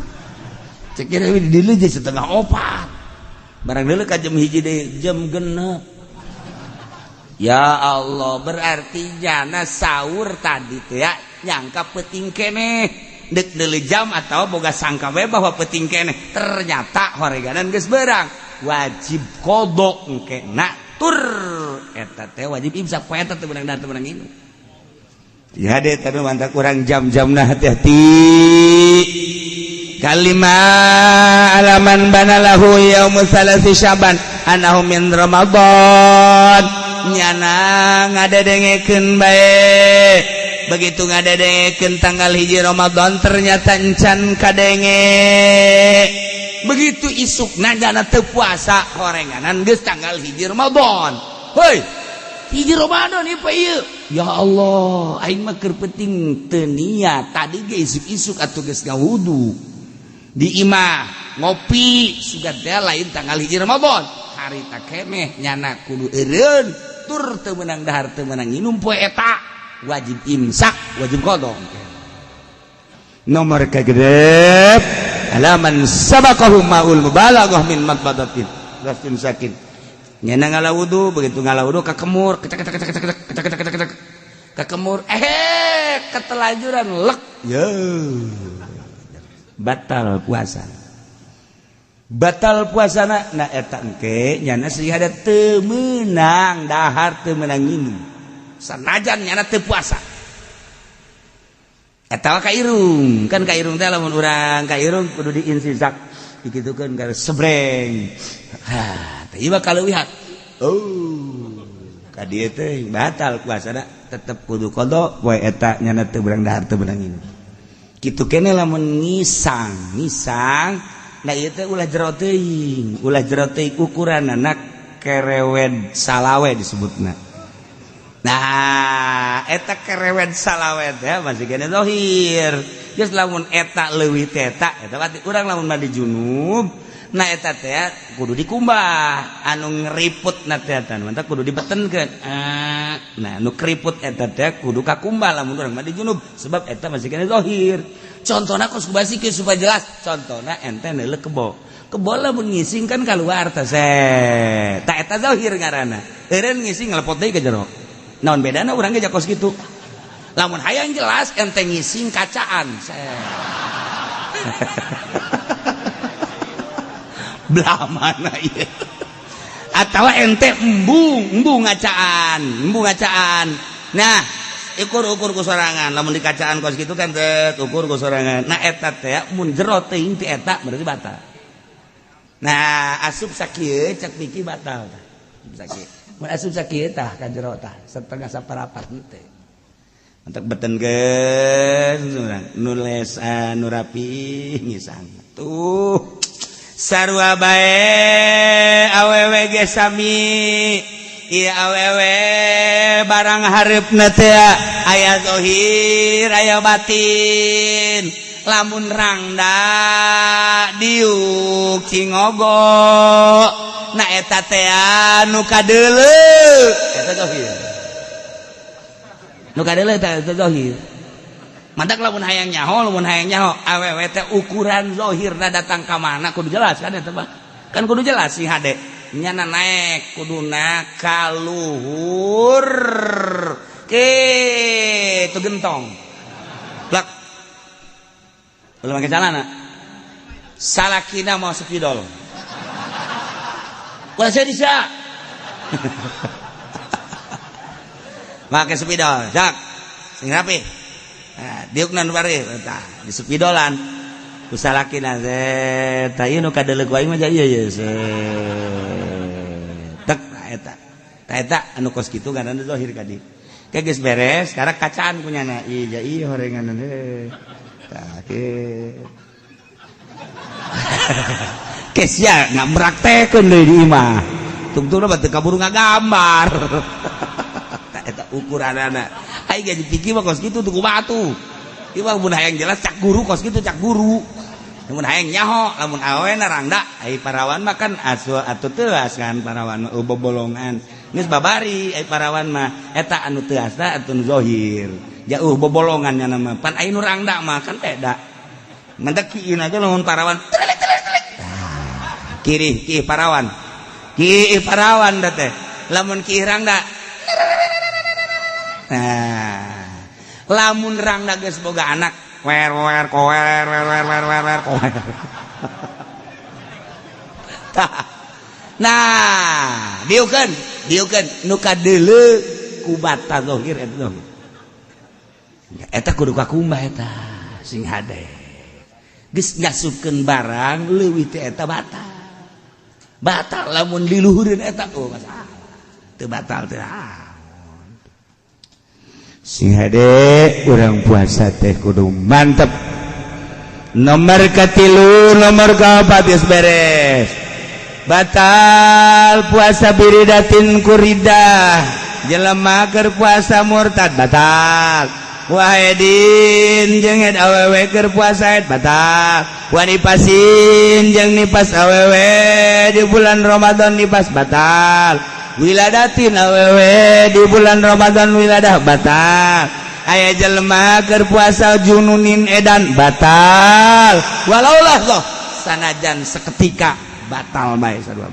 cek kira di dieu je 3:30 barang deuleu ka jam 1 deui jam 6. Ya Allah berarti jana sahur tadi teh ya nyangka peuting keneh deuk deuleu jam atau boga sangka we bahwa peuting keneh ternyata horeganan geus beurang wajib qada engke na tur eta teh wajib imsak poe eta teu meunang dahar teu meunang inum. Ya deh tapi mantap kurang jam-jamna hati-hati. Kalima alaman banalahu yaumul salasi Syaban. anahu min Ramadan nyana ngadedengekeun bae begitu ngadedengekeun tanggal 1 Ramadan ternyata encan kadenge begitu isukna nyana teu puasa horenganan geus tanggal 1 Ramadan. Hoi 1 Ramadan ieu ieu ya Allah aing mah keur penting teu niat tadi ge isuk-isuk atuh geus ngawudu di imah ngopi sugan teh lain tanggal 1 Ramadan harita keneh nyana kudu eureun tur teu meunang dahar teu meunang nginum poe eta wajib imsak wajib qada. Nomor kagedep alaman sabaqahu maul mubalaghah min madbadatin lastin sakit nyana ngala wudu begitu ngala wudu kakemur kecek kecek kecek kecek kecek kecek kecek kakemur ketelajuran lek yo batal puasa. Batal puasana na eta engke nyana sihada teu meunang dahar teu meunang nginum sanajan nyana teu puasa. Eta ka irung kan ka irung teh lamun urang ka irung kudu diinsizak dikitukeun ka sebreng. Ha teh ieu bakal leuwihan. Oh ka dieu teh batal puasana tetep kudu qada poe eta nyana teu meunang dahar teu meunang nginum. Kitu kene lamun ngisang ngisang nah ieu teh ulah jero teuing ukuranana kerewed salawe disebutna. Nah eta kerewed salawe teh masih kene zahir. Geus lamun eta leuwih teh eta eta berarti urang lamun mandi junub nah eta teh kudu dikumbah anu ngeriputna teh eta mantap kudu dibetenkeun. Nah nu keriput eta teh kudu kakumbah lamun urang mandi junub sebab eta masih kene zahir. Contohna kos kubasikeun supaya jelas. Contohna ente neuleuh kebo. Kebo lamun ngising kan kaluar teh set. Ta eta zahir ngaranna. Eureun ngising ngalepot deui ka jero. Naon bedana urang ge kos kitu. Lamun hayang jelas ente ngising kacaan set. Belah mana ieu? Atawa ente embung ngacaan, embung ngacaan. Nah, ukur-ukur ku sorangan lamun di kacaan kos kitu kan teh ukur ku sorangan. Nah eta teh mun jero teuing ti eta berarti batal. Nah asup sakieu cek pikir batal tah. Sakieu. Mun asup sakieu tah ka jero tah setengah saparapat teh. Entek betenkeun urang nules anu rapi ngisang. Tuh sarua bae awewe ge sami. Iya awewe barang hareupna teh aya zahir aya batin lamun rangda diuk cingogo na eta teh nu kadeuleu eta zahir nu kadeuleu eta zahir mantak lamun hayang nyaho awewe teh ukuran zahirna datang ka mana kudu jelas kan eta mah kan kudu jelas sih hade nyana naek kuduna kaluhur ke itu gentong plak belum pakai celana salakina mau spidol kuasa bisa pakai spidol sak sing rapi nah, diukna nu bari tah di spidolan ku salakina teh tah ieu nu kadeuleu ku aing mah ieu ye tek eta ta eta anu kos kitu ngaranna zahir ka dieu. Ke geus beres sekarang kacaan kunyana ieu ieu horengan teh tah ke kes ya nggak meraktekeun deui di imah tungtungna batu kaburu ngagambar eta ukuranana ai ge dipikir mah kos kitu tuh batu ieu mah mun hayang jelas cak guru kos kitu cak guru lamun hayang nyaho lamun awena rangda ai parawan mah kan asu atuh teuas kan parawan mah bobolongan geus babari ai parawan mah eta anu teuasna atuh nu zahir jauh bobolongan nya mah pan ai nu rangda mah kan beda mendak kieu aja lamun parawan telik telik telik kiri ki parawan ki parawan da teh lamun ki rangda nah lamun rangda geus boga anak wer wer kower wer wer wer wer wer kower. Nah diukeun diukeun nu kadeuleu ku bata zahir eta zahir eta kudu kakumbah eta sing hade geus ngasupkeun barang leuwih teh eta batal. Batal lamun diluhureun eta oh masalah. Teu batal teh. Sing hade urang puasa teh kudu mantep. Nomor katilu, nomor kaopat geus beres. Batal puasa biridatin kuridah. Jelema keur puasa murtad batal. Wahidin jeung head awewe keur puasa head batal. Wanipasin jeung nipas awewe di bulan Ramadan nipas batal. Wiladatin awewe di bulan Ramadan wiladah batal. Aya jelema keur puasa jununin edan batal. Walaulah loh sanajan seketika batal bae sarua.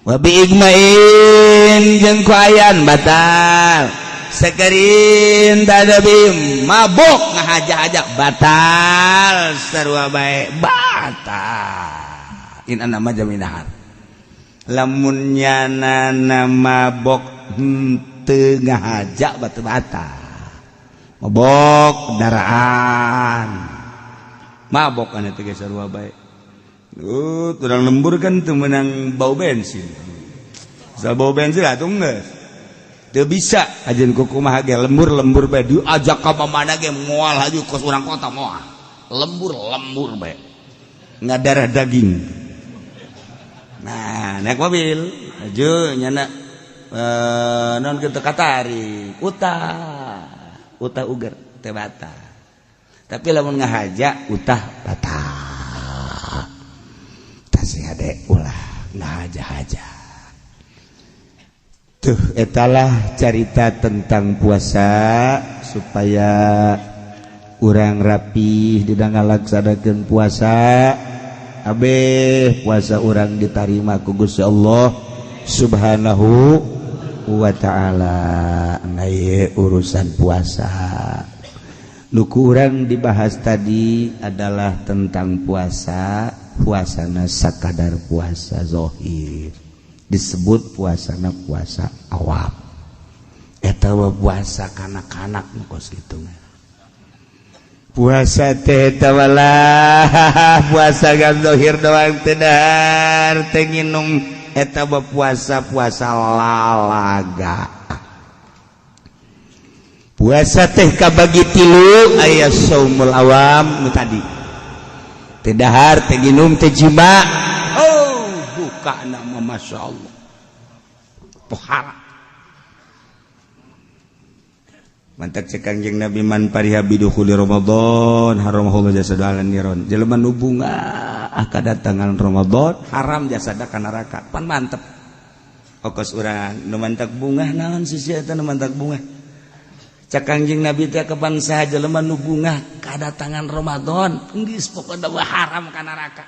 Wa bi igmain jeung ku ayan batal. Sekerin tadabi mabok ngahaja-haja batal sarua bae batal. In ana jaminahar. Lamun nyana mabok henteu ngahaja batu batal. Mabok daraan. Mabok kan eta ge sarua bae. Urang lembur kan teu meunang bau bensin. Sa bau bensin atuh geus. Teu bisa ajeun kumaha ge lembur-lembur bae diajak ka mana ge moal haju kos urang kota moal. Lembur-lembur bae. Ngadarah daging. Nah, naik mobil haju nyana non kitu katarik utah. Utah uger teh batal. Tapi lamun ngahaja utah batal. Tasih hade ulah ngahaja-haja. Tuh etalah carita tentang puasa supaya urang rapih di ngalaksanakeun puasa. Abeh puasa urang ditarima ku Gusti Allah Subhanahu wa ta'ala. Nah, urusan puasa nu ku urang dibahas tadi adalah tentang puasa. Puasana sakadar puasa zohir disebut puasana puasa awam. Eta puasa kanak-kanak kos kitu. Puasa teh eta walah puasa gan zohir doang teu dahar teu nginum eta puasa puasa lalaga. Puasa teh kabagi tilu, aya saumul awam nu tadi teu dahar teu nginum teu jima. Oh buka nama Masya Allah pohara. Mantak cek Kangjeng Nabi man pariha bidukhuli Ramadan haramahullah jasadu ala niron. Jelema nu bungah kadatangan Ramadan haram jasada ka neraka. Pan mantep. Okos urang nu mantak bungah naon sisi eta nu mantak bungah. Cek Kangjeng Nabi teh kapan saha jelema nu bungah kadatangan Ramadan geus pokona haram ka neraka.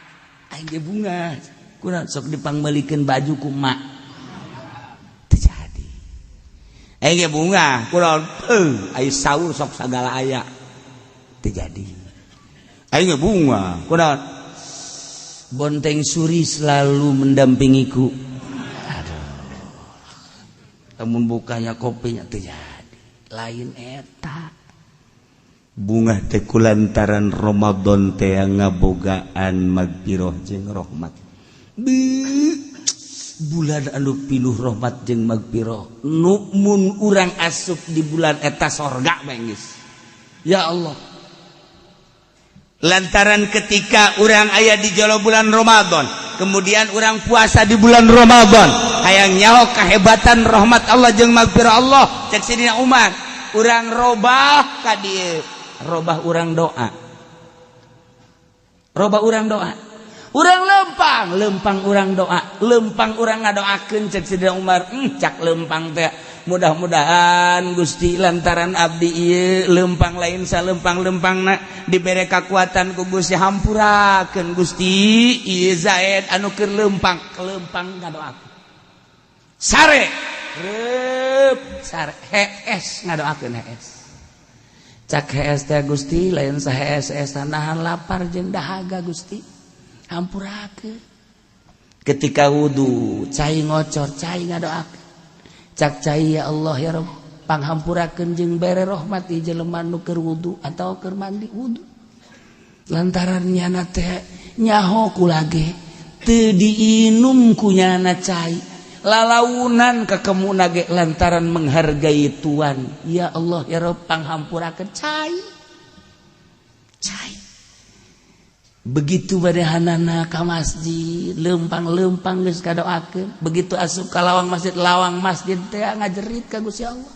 Aing ge bungah. Kunaon sok dipangmeulikeun baju ku mak. Teu jadi. Aing ge bungah kunaon ai sahur sok sagala aya. Teu jadi. Aing ge bungah kunaon bonteng suri selalu mendampingiku. Aduh. Lamun bukanya kopinya teu jadi. Lain eta. Bungah teh kulantaran Ramadan teh ngabogaan magfirah jeung rahmat. Bulan anu pinuh rahmat jeung magfirah. Nu mun urang asup di bulan eta sorga bae geus. Ya Allah. Lantaran ketika urang aya di jolo bulan Ramadan, kemudian urang puasa di bulan Ramadan, hayang nyaho kehebatan rahmat Allah jeung magfirah Allah. Cek Sidina Umar, urang robah ka dieu, robah urang doa. Robah urang doa. Urang lempang, lempang urang doa, lempang urang ngadoakeun cek Sidina Umar, cak lempang teh mudah-mudahan Gusti lantaran abdi ieu lempang lain salempang-lempangna dibere kakuatan ku Gusti hampurakeun Gusti ieu Zaid anu keur lempang, lempang ngadoakeun. Sare reup sare hees ngadoakeun hees. Cak hees teh Gusti lain sahees-hees nahan lapar jeung dahaga Gusti. Hampurakeun. Ketika wudu cai ngocor cai ngadoakeun. Cak cai ya Allah ya Rabb panghampurakeun jeung bere rahmat ieu jelema nu keur wudu atawa keur mandi wudu. Lantaran nyana teh nyaho kula ge Teu diinum ku nyana cai. Lalaunan kakemuna ge lantaran menghargai tuan. Ya Allah ya Rabb, panghampurakeun cai. Cai. Begitu badehanana ka masjid, lempang-lempang geus kadoakeun. Begitu asup ka lawang masjid teh ngajerit ka Gusti Allah.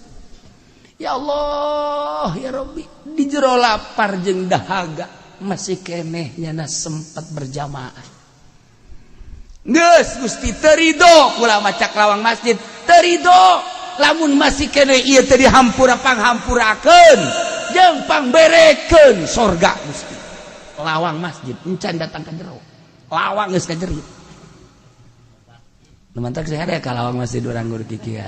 Ya Allah, ya Rabbi, di jero lapar jeung dahaga masih keneh nyana sempat berjamaah. Geus Gusti teu rido kula macak lawang masjid, teu rido lamun masih keneh ieu teu dihampura panghampurakeun jeung pangberekeun sorga Gusti. Lawang masjid encan datang ka jero. Lawang geus kajerit. Nu mantak sehat ya ka lawang masjid urang gur kikieu.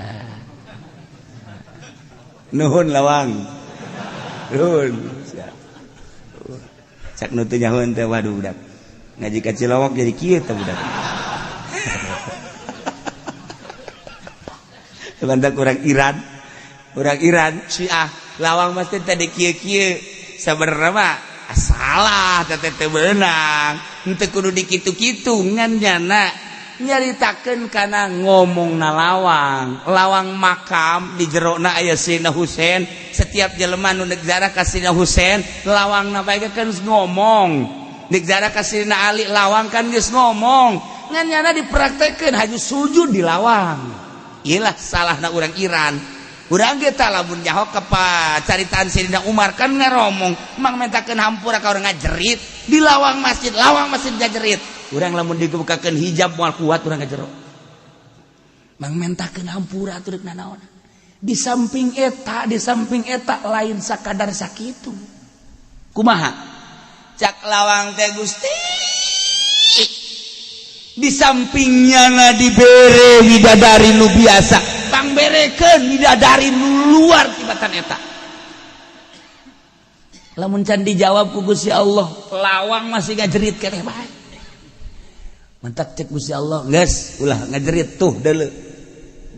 Nuhun lawang. Nuhun. Cak nu teu nyahoeun teh waduh budak. Ngaji ka Cilowok jadi kieu teh budak. Mantak urang Iran Syiah lawang masjid tadi kieu-kieu sabenerna mah salah teh teu beunang henteu kudu dikitu-kitu ngan nyana nyaritakeun kana ngomongna lawang lawang makam di jerona aya Sayyidina Husain setiap jelema nu neuk ziarah ka Sayyidina Husain lawangna bae kan geus ngomong neuk ziarah ka Sayyidina Ali lawang kan geus ngomong ngan nyana dipraktekeun haju sujud di lawang. Iyalah salahna urang Iran. Urang ge tah lamun nyaho ka caritaan Sayyidina Umar kan ngaromong mang mentakeun hampura ka urang ngajerit di lawang masjid ngajerit. Urang lamun dibukakeun hijab moal kuat urang ngajero. Mang mentakeun hampura atuh deuk nanaon. Di samping eta lain sakadar sakitu. Kumaha? Cak lawang teh Gusti. Di sampingnya na dibere widadari nu biasa, pangberekeun widadari nu luar tibatan eta. Lamun can dijawab ku Gusti Allah, lawang masih ngajerit keneh bae. Mantak cek Gusti Allah, geus ulah ngajerit tuh deuleu.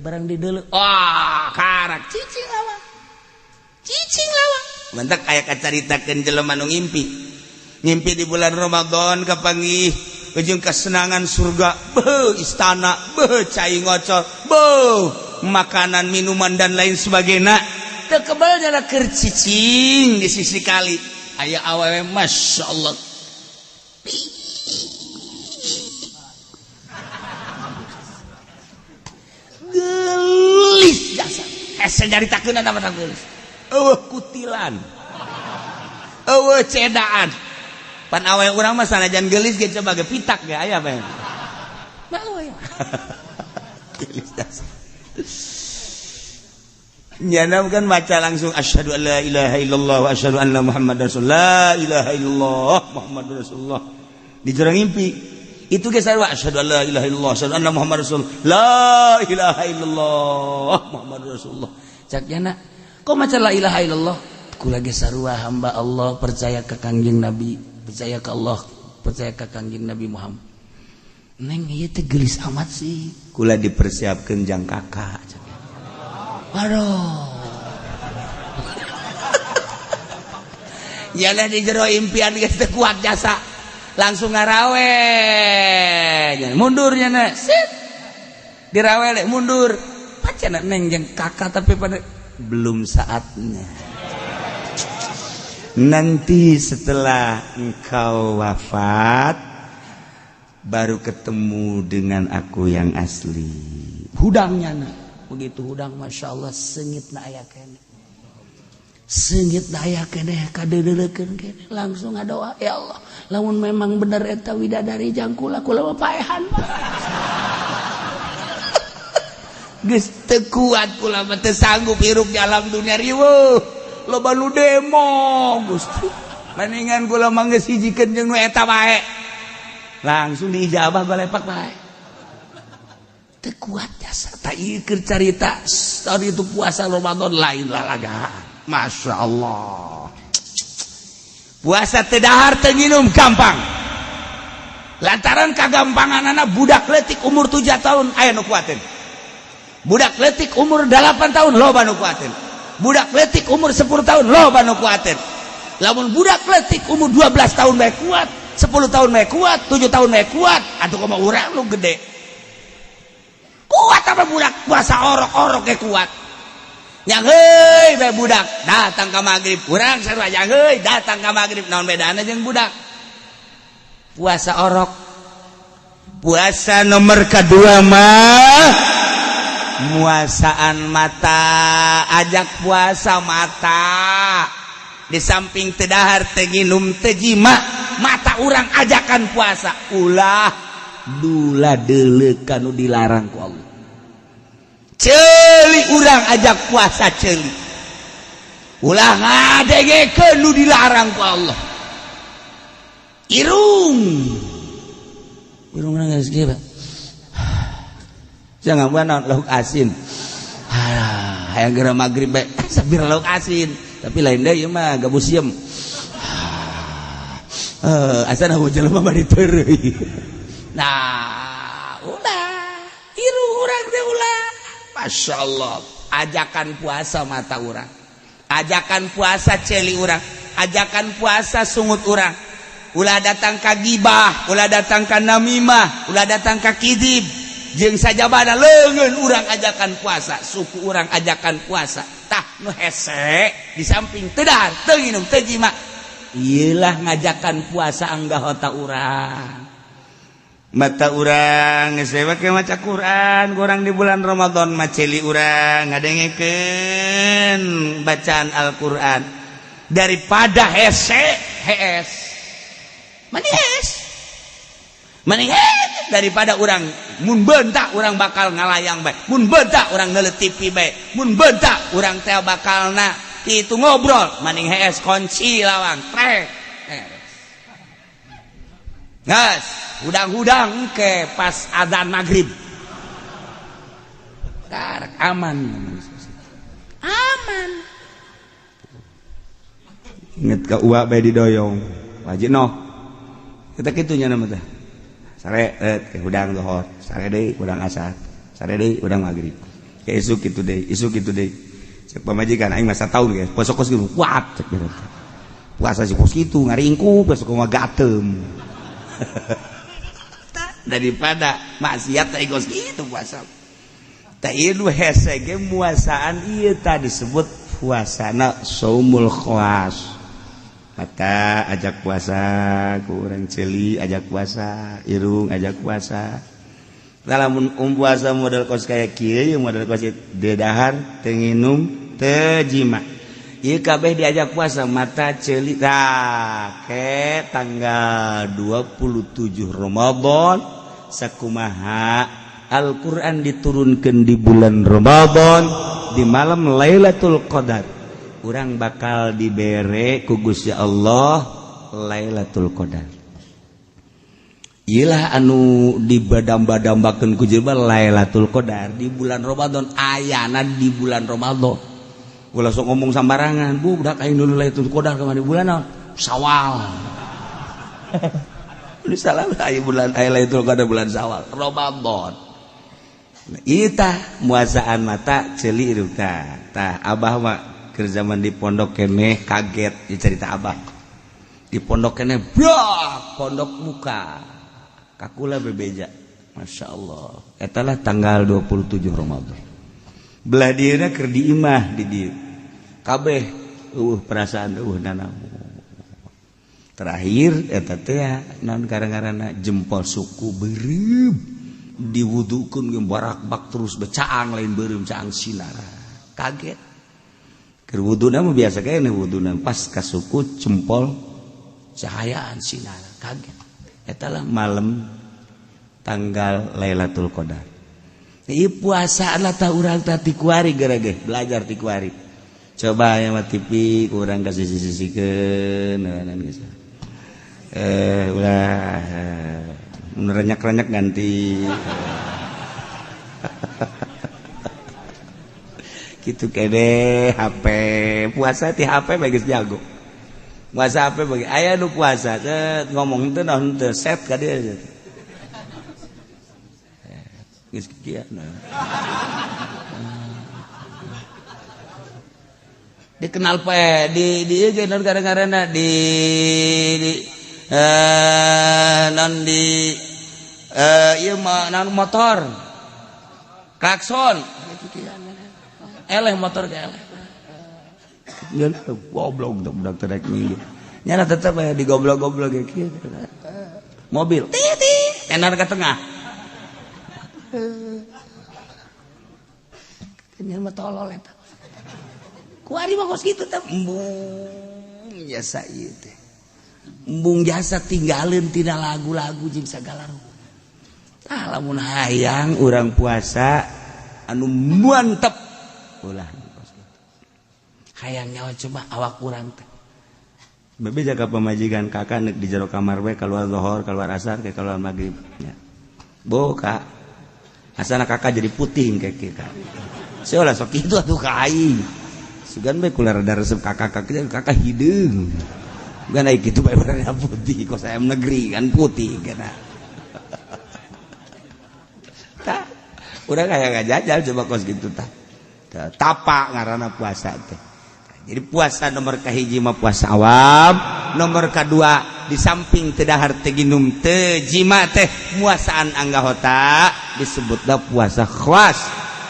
Barang di deuleu, wah karak cicing lawang. Cicing lawang. Mantak aya kacaritakeun jelema nu ngimpi. Ngimpi di bulan Ramadan kapanggih ujung kesenangan surga, beuh istana, beuh cai ngocor, beuh makanan, minuman dan lain sebagainya. Teu kebal nyana keur cicing di sisi kali. Aya awewe Masya Allah. Gelis jasa. Hese nyaritakeun eta mah gelis. Eueuh kutilan. Eueuh cedaan. Pan awewe urang mah sanajan gelis ge coba ge pitak ge aya bae. Malu aya. Gelis jasa. Nyana kan baca langsung asyhadu an la ilaha illallah wa asyhadu anna muhammadar rasulullah, la ilaha illallah muhammadur rasulullah. Di jero ngimpi itu ge sarua asyhadu an la ilaha illallah asyhadu anna muhammadar rasulullah, la ilaha illallah muhammadur rasulullah. Cak nyana kok maca la ilaha illallah? Kula ge sarua hamba Allah percaya ka Kangjeng Nabi, percaya ka Allah, percaya ka Kangjeng Nabi Muhammad. Neng ieu teh geulis amat sih. Kula dipersiapkeun jang kakak. Aduh. Yalah di jero impian geus teu kuat jasa. Langsung ngarawe. Mundur nya sit. Dirawe mundur. Pacan neng jeung kakak tapi pada belum saatnya. Nanti setelah engkau wafat baru ketemu dengan aku yang asli. Hudangnya na. Begitu hudang Masya Allah sengit na aya keneh. Sengit na aya keneh kadeuleukeun keneh. Langsung ngadoa ya Allah, lamun memang bener eta widadari jang kula kula mah paehan mah. Geus teu kuat kula mah teu sanggup hirup di alam dunia riweuh. Loba nu demo Gusti. Mendingan kula mah geus hijikeun jeung nu eta bae. Langsung diijabah balepak bae. Teu kuat jasa tak ieu keur carita tadi itu puasa Ramadan lain lalagaan. Masya Allah. Puasa teu dahar teu nginum gampang. Lantaran kagampanganana budak leutik umur 7 tahun aya nu kuateun. Budak leutik umur 8 tahun loba nu kuateun. Budak leutik umur 10 tahun loba nu kuateun. Lamun budak leutik umur 12 tahun bae kuat, 10 tahun mah kuat, 7 tahun mah kuat, atuh kumaha urang nu gede. Kuat apa budak puasa orok-orok ge kuat. Yang heuy bae budak datang ka magrib, urang sarua yang heuy datang ka magrib, naon bedana jeung budak? Puasa orok. Puasa nomor kedua mah muasaan mata, ajak puasa mata. Di samping teu dahar, teu nginum, teu jima, mata urang ajakan puasa, ulah dula deuleuh kanu dilarang ku Allah. Ceuli urang ajak puasa ceuli, ulah ngadengekeun nu dilarang ku Allah. Irung irung geus kieu, jangan buat naon lauk asin. Hayang geura magrib bae sabir lauk asin, tapi lain deui ieu mah gabus sieum. Asana jelema mah diteureuy. Nah, ulah irung urang teh ulah. Masya Allah, ajakan puasa mata urang, ajakan puasa ceuli urang, ajakan puasa sungut urang. Ulah datang ka gibah, ulah datang ka namimah, ulah datang ka kidib jeung sajabana. Leungeun urang ajakan puasa, suku urang ajakan puasa. Tah, nu hese di samping teu dahar, teu nginum, teu jima, ieulah ngajakan puasa anggota urang. Mata urang geus make maca Quran kurang di bulan Ramadan mah, ceuli urang ngadengekeun bacaan Al-Qur'an daripada hese hees manis mending daripada urang mun bentak urang bakal ngalayang bae, mun bentak urang neuleut TV bae, mun bentak urang teh bakalna kitu ngobrol. Mending hees, kunci lawang trek. Gas hudang-hudang ke pas adzan maghrib. Karak aman, aman. Inget ke uak bae didoyong wajib noh kita kitunya nama teh sare ke hudang lohor, sare deui hudang asar, sare deui hudang maghrib, ke isuk kitu deui, isuk kitu deui. Cek pamajikan aing masa tahun guys puasa kos gitu kuat. Cek puasa sih kos kitu ngaringkuk besok mah gatem daripada maksiat teh kos kitu puasa. Tah, ieu hese ge muasaan ieu tah disebut puasana saumul khawas. Mata ajak puasa ku urang, ceuli ajak puasa, irung ajak puasa. Lamun puasa model kos kayak kieu, model kos teu dahar, teu nginum, teu jima, ieu kabeh diajak puasa mata, ceuli. Tah, ke tanggal 27 Ramadan, sakumaha Al-Qur'an diturunkan di bulan Ramadan di malam Lailatul Qadar, urang bakal dibere ku Gusti Allah Lailatul Qadar. Iyalah anu dibadamba-dambakeun ku jelema Lailatul Qadar di bulan Ramadan, ayana di bulan Ramadan. Ulah sok ngomong sambarangan, bu budak aing dulu Lailatul Qadar kemana bulan naon? Sawal. Lu salah, aya bulan aya Lailatul Qadar bulan Sawal, Ramadan. Nah, ieu tah muasaan mata, ceuli, irung tah. Tah, abah mah keur zaman di pondok keneh kaget dicerita abah. Di pondok keneh brak pondok muka. Kakula bebeja. Masya Allah. Eta lah tanggal 27 Ramadan. Belah dieuna keur di imah di dieu. Kabeh eueuh perasaan, eueuh nanaon. Terakhir eta teh naon gara-garana jempol suku beureum diwudukeun ge barakbak terus becaang, lain beureum, caang sinara. Kaget. Keur wuduna mah biasa kene wuduna, pas ka suku jempol cahayaan sinara, kaget. Eta lah malam tanggal Lailatul Qadar. Ieu puasa lah tah urang tah ti kuari geura ge belajar ti kuari. Coba aya mah TV ku urang kasih sisi-sisikeun geus. Ulah mun renyak-renyak ganti. Kitu kene HP puasa ti HP bae geus jago. Puasa HP bagi aya nu puasa set ngomong teu naon teu set ka dieu. Geus kieu nah. Dikenal pe di ieu ge naon gara-garana di non di ieu mah naon, motor klakson eleh, motor ge eleh. Goblok budak teh rek minggir. Nyana tetep aya di goblok-goblok ge kieu. Mobil titik tenar ke tengah. Ini mah tolol eta. Kuari mah kos kitu teh embung jasa ieu teh. Embung jasa tinggalin tina lagu-lagu jeung sagala rupa. Tah, lamun hayang urang puasa anu mantep, ulah kos kitu. Hayang nyawa coba awak urang teh. Bebe jaga pamajikan kakak nek di jero kamar we, keluar zuhur, keluar asar, kayak keluar maghrib. Ya. Bo kak, asana kakak jadi putih kayak kak. Saya ulah sok itu atuh ka aing. Sugan bae kula rada resep kakak, kakak kakak hideung. Bukan ai kitu bae warna putih, kos ayam negeri kan putih kana. Tah, urang aya ngajajal coba kos gitu tah. Tapa ngaranna puasa teh. Jadi puasa nomor kahiji mah puasa awam, nomor kedua di samping teu dahar, teu ginum, teu jima teh muasaan anggahota, disebutna puasa khawas.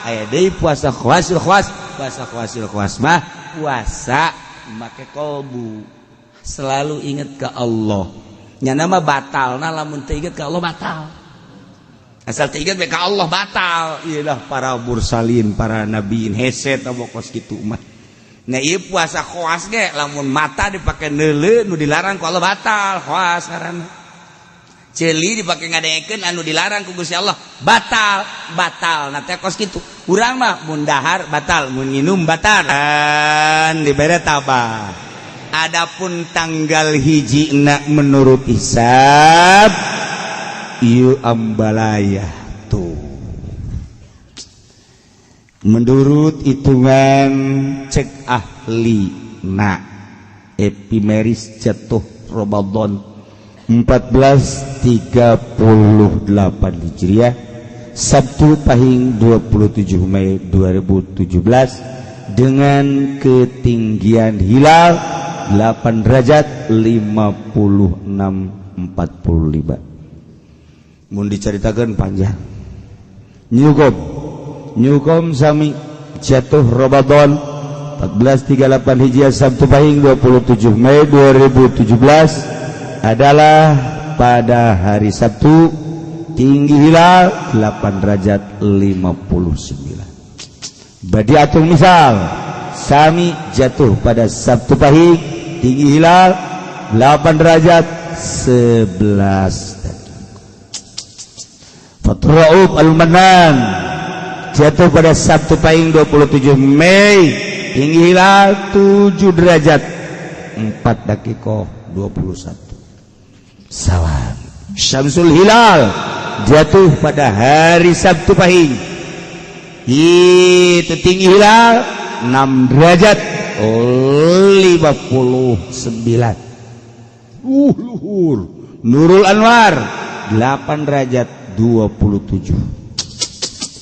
Aya deui puasa khawasil khawas. Puasa khawasil khawas mah puasa make kolbu, selalu inget ke Allah. Nyana mah batal, nah lamun teu inget ke Allah batal. Asal teu inget ke Allah batal. Iyalah, para mursalin, para nabiin hese tah kos kitu mah. Nah, ieu puasa khawas ge lamun mata dipake neuleu nu dilarang ku Allah batal, khawas ngaranna. Ceuli dipake ngadengekeun anu dilarang ku Gusti Allah batal, batal. Nah teh kos kitu. Urang mah mun dahar batal, mun nginum batal. Dan dibere tabah. Adapun tanggal hiji na menurut hisab ieu ambalaya tuh. Menurut hitungan cek ahli na epimeris jatuh Ramadan 1438 Hijriah, Sabtu Pahing 27 Mei 2017, dengan ketinggian hilal 8 derajat 56 45. Mun diceritakan panjang. Nyukom Nyukom sami jatuh Ramadan 1438 Hijriah, Sabtu Pahing 27 Mei 2017 adalah pada hari Sabtu, tinggi hilal 8 derajat 59. Badi atung misal sami jatuh pada Sabtu Pahing, tinggi hilal 8 derajat 11. Fathur Rauf Al-Manan jatuh pada Sabtu Pahing 27 Mei, tinggi hilal 7 derajat 4 dakikoh 21. Salam Syamsul Hilal jatuh pada hari Sabtu Pahing itu tinggi hilal 6 derajat 59. Luhur Nurul Anwar 8 derajat 27.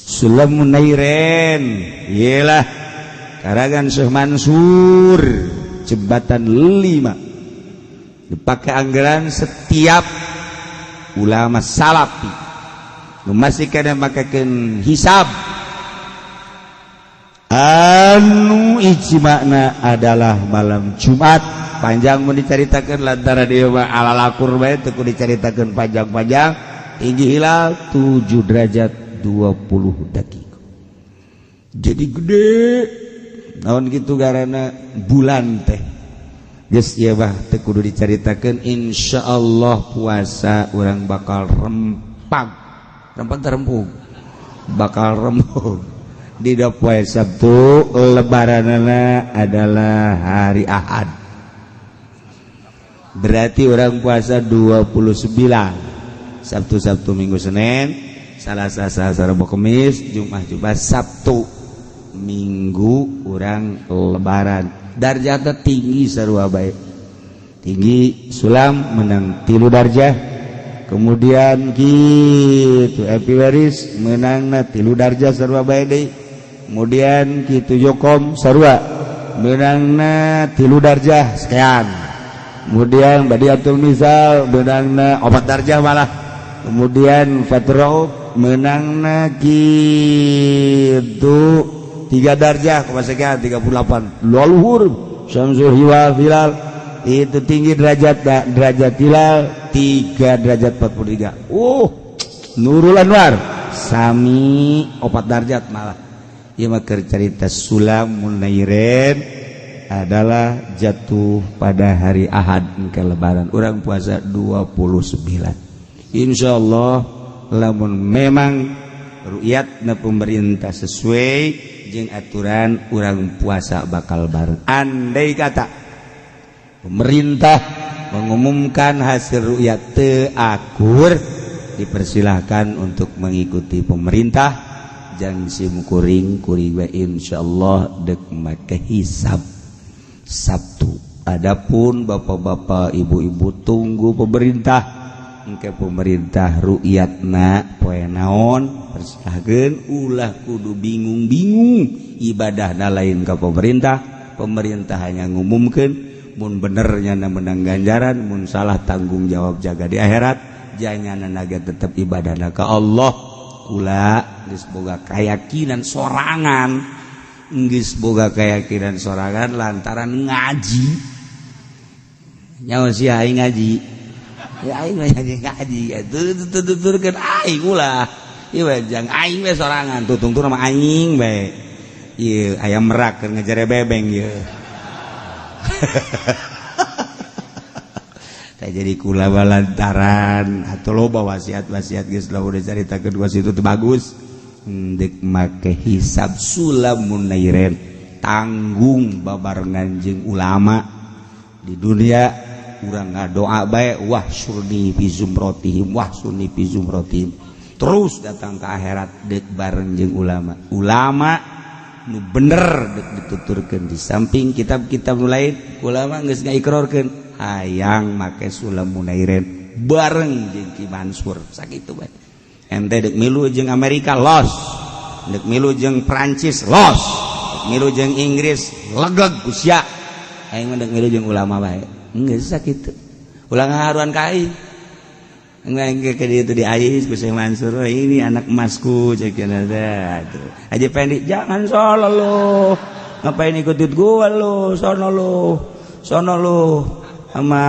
Sulam Munairen ialah karangan Syekh Mansur, jembatan 5, dipakai anggaran setiap ulama salafi masih kada makakeun hisab anu ijma'na adalah malam Jumat. Panjang mau diceritakan lantaran dia mah ala lakur bae, teu kudu dicaritakeun panjang-panjang. Tinggi hilal 7 derajat 20 detik, jadi gede naon gitu karena bulan teh. Geus ieu bah teu kudu dicaritakeun. Insyaallah puasa urang bakal rempag rempag terempug, bakal rembug di poe Sabtu. Lebaranana adalah hari Ahad, berarti orang puasa 29, Sabtu, Sabtu, Minggu, Senin, Salasa, Selasa, Rabu, Kamis, Jumat, Jumat, Sabtu, Minggu orang lebaran. Darjatnya tinggi sarua baik, tinggi sulam menang 3 darjah, kemudian gitu epimeris menangna 3 darjah sarua baik deui, kemudian gitu Jokom sarua menangna 3 darjah sekian. Kemudian Badiatul Misal menangna 4 darjah malah. Kemudian Fatrau menangna kitu 3 darjah kumaha 38. Luhur Syamsul Hilal Hilal itu tinggi derajat derajat hilal 3 derajat 43. Nurul Anwar sami 4 derajat malah. Ieu mah keur carita Sulam Munairen adalah jatuh pada hari Ahad ke lebaran. Urang puasa 29. Insyaallah lamun memang ru'yatna pemerintah sesuai jeung aturan urang puasa bakal bareng. Andai kata pemerintah mengumumkan hasil ru'yat teu akur, dipersilahkan untuk mengikuti pemerintah. Jangan sim kuring kuring we insyaallah dek make hisab Sabtu. Adapun bapak-bapak ibu-ibu tunggu pemerintah, engke pemerintah ru'yatna poe naon persilahkeun, ulah kudu bingung-bingung ibadahna lain ka pemerintah. Pemerintah hanya ngumumkeun mun benernya menang ganjaran, mun salah tanggung jawab jaga di akhirat. Janyana naga tetep ibadahna ka Allah. Kula geus boga keyakinan sorangan, geus boga keyakinan sorangan lantaran ngaji. Nyawa si aing ngaji. Ya aing ngaji tuturkeun aing ulah. Ieu jang aing we sorangan tutungtur mah aing bae. Ieu ayam merak keur ngejere bebeng ieu. Tah jadi kula lantaran atau loba wasiat-wasiat geus lah udah caritakeun dua situ teu bagus. Dek make hisab Sulam Munairen tanggung babarengan jeung ulama di dunia. Urang ngadoa bae wah surni fi zumrotihim wah surni fi zumrotihim, terus datang ke akhirat dek bareng jeung ulama. Ulama nu bener dek dituturkeun di samping kitab-kitab nu lain, ulama geus ngaikrorkeun hayang make Sulam Munairen bareng jeung Ki Mansur sakitu bae. Ente dek milu jeung Amerika los, dek milu jeung Prancis los, dek milu jeung Inggris legeg ku sia. Aing mah dek milu jeung ulama bae. Geus sakitu. Ulah ngaharuan ka aing. Engke ke dieu teh diais ku Syekh Mansur, ini anak emasku cek cenah teh. Haji Pendi jangan salah lo. Ngapain ikutin gua lo, sono lo. Sono lo sama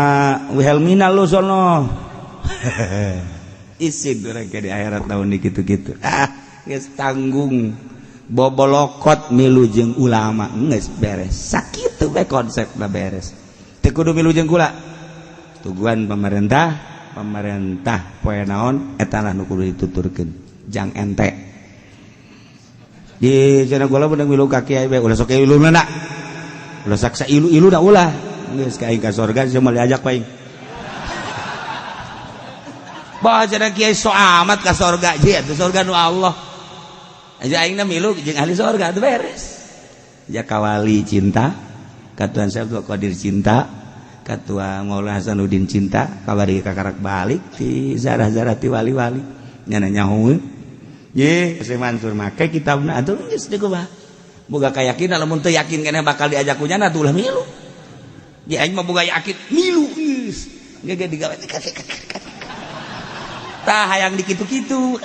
Wilhelmina lo sono. Isin urang ke di akhirat tahun di kitu-kitu. Ah, geus tanggung bobolokot milu jeung ulama geus beres. Sakitu bae konsepna beres. Teu kudu milu jeung kula. Tuguan pemerintah, pemerintah poe naon eta lah nu kudu dituturkeun. Jang ente. Di cenah kula beunang milu ka kiai bae ulah sok iluna na. Ulah saksa ilu-ilu da ulah. Geus ka aing ka sorga sia moal diajak paing. Bah cenah kiai so amat ka sorga je atuh sorga nu Allah. Aja aingna milu jeung ahli sorga atuh beres. Ja kawali cinta, ka Tuhan Syekh Abdul Qadir cinta, ka Tuhan Maulana Hasanuddin cinta, kabari kakarak balik ti zarah-zarah ti wali-wali. Nyana nyaho. Ye, Syekh Mansur make kitabna atuh geus deui kumaha. Boga kayakinan lamun teu yakin keneh bakal diajak ku nyana atuh ulah milu. Ya aing mah boga yakin milu geus. Ge digawe tah hayang dikitu-kitu.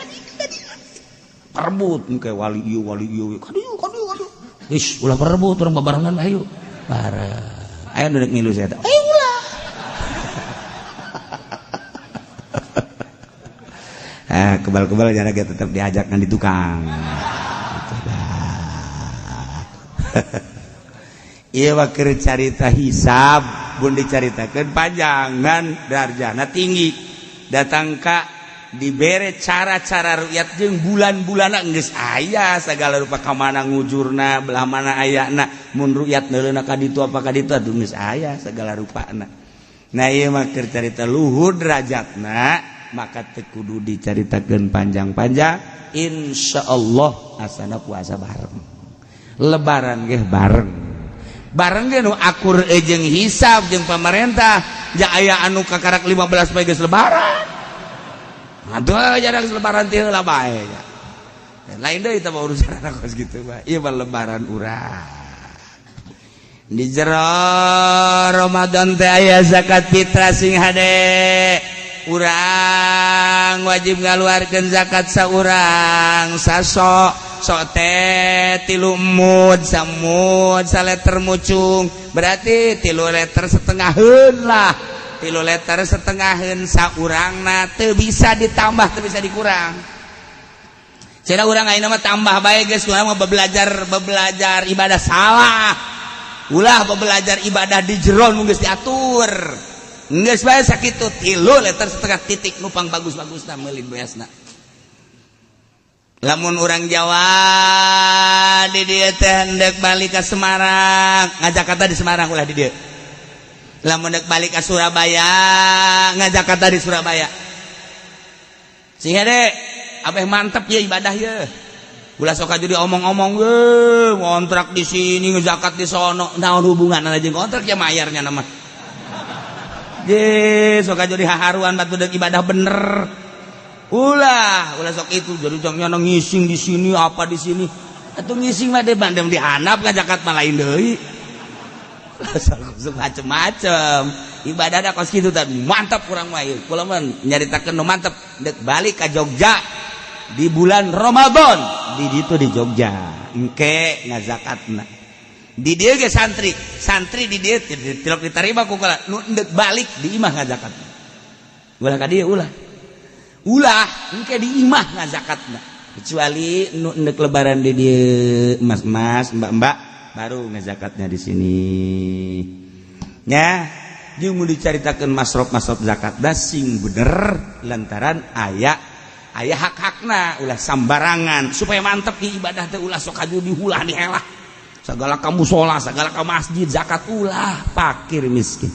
Perebut engke wali ieu wali ieu. Kadieu kadieu kadieu. Geus ulah perebut urang babarengan ayo. Bareng. Aya nu rek milu saya teh. Eh ulah. Ah kebal-kebal jana ge tetep diajak ngan di tukang. Gitu dah. Ieu mah keur carita hisab, mun dicaritakeun panjang ngan darjahna tinggi. Datang ka dibere cara-cara ru'yat jeung bulan-bulanna geus aya sagala rupa ka mana ngujurna belah mana ayana mun ru'yat neuleuna ka ditu apa ka ditu atuh geus aya sagala rupana. Nah ieu mah keur carita luhur derajatna maka teu kudu dicaritakeun panjang-panjang. Insyaallah asana puasa bareng, lebaran ge bareng, bareng ge nu akur jeung hisab jeung pamarentah. Ja aya anu kakarak 15 poe geus lebaran. Aduh, jarang lebaran teh heula bae. Lain deui teh urusan kos kitu mah. Ieu mah lebaran urang. Di jero Ramadan teh aya zakat fitrah sing hade. Urang wajib ngaluarkeun zakat saurang sasok sok teh 3 mud samud saleter mucung berarti 3 liter setengaheun lah 3 liter setengaheun saurangna teu bisa ditambah teu bisa dikurang. Cenah urang ayeuna mah tambah bae geus urang mah bebelajar ibadah salah. Ulah bebelajar ibadah di jero nu geus diatur. Geus bae sakitu 3 liter setengah titik nupang bagus-bagusna meuli beasna. Lamun urang Jawa di dieu teh hendak balik ka Semarang, ngajakata di Semarang ulah di dieu. Lamun hendak balik ka Surabaya, ngajakata di Surabaya. Sing hade abeh mantep ya ibadah ye. Ulah sok jadi omong-omong ye, ngontrak di sini, ngezakat di sono, naon hubunganna jeung kontrak ya mayarnya nama. Je, sok jadi haharuan batu deuk ibadah bener. Ulah, ulah sok itu jadi jangan ngising di sini apa di sini. Atuh ngising mah deh bandem di handap ngazakat mah lain deui. Sok macem-macem. Ibadah da kos kitu teh mantap kurang mah ieu. Kula mah nyaritakeun nu mantep deuk balik ka Jogja di bulan Ramadan di ditu di Jogja. Engke ngazakatna. Di dieu ge santri, santri di dieu tilok diterima ku kula nu deuk balik di imah ngazakatna. Ulah ka dieu ulah. Ulah engke di imah ngazakatna. Kecuali nu endek lebaran di dieu mas-mas, mbak-mbak baru ngazakatnya di sini. Nya, jeung mun dicaritakeun masrof-masrof zakat da sing bener lantaran aya aya hak-hakna ulah sambarangan supaya mantep di ibadah teh ulah sok aju dihulah dihelah. Segala ka musola, segala ka masjid zakat ulah fakir miskin.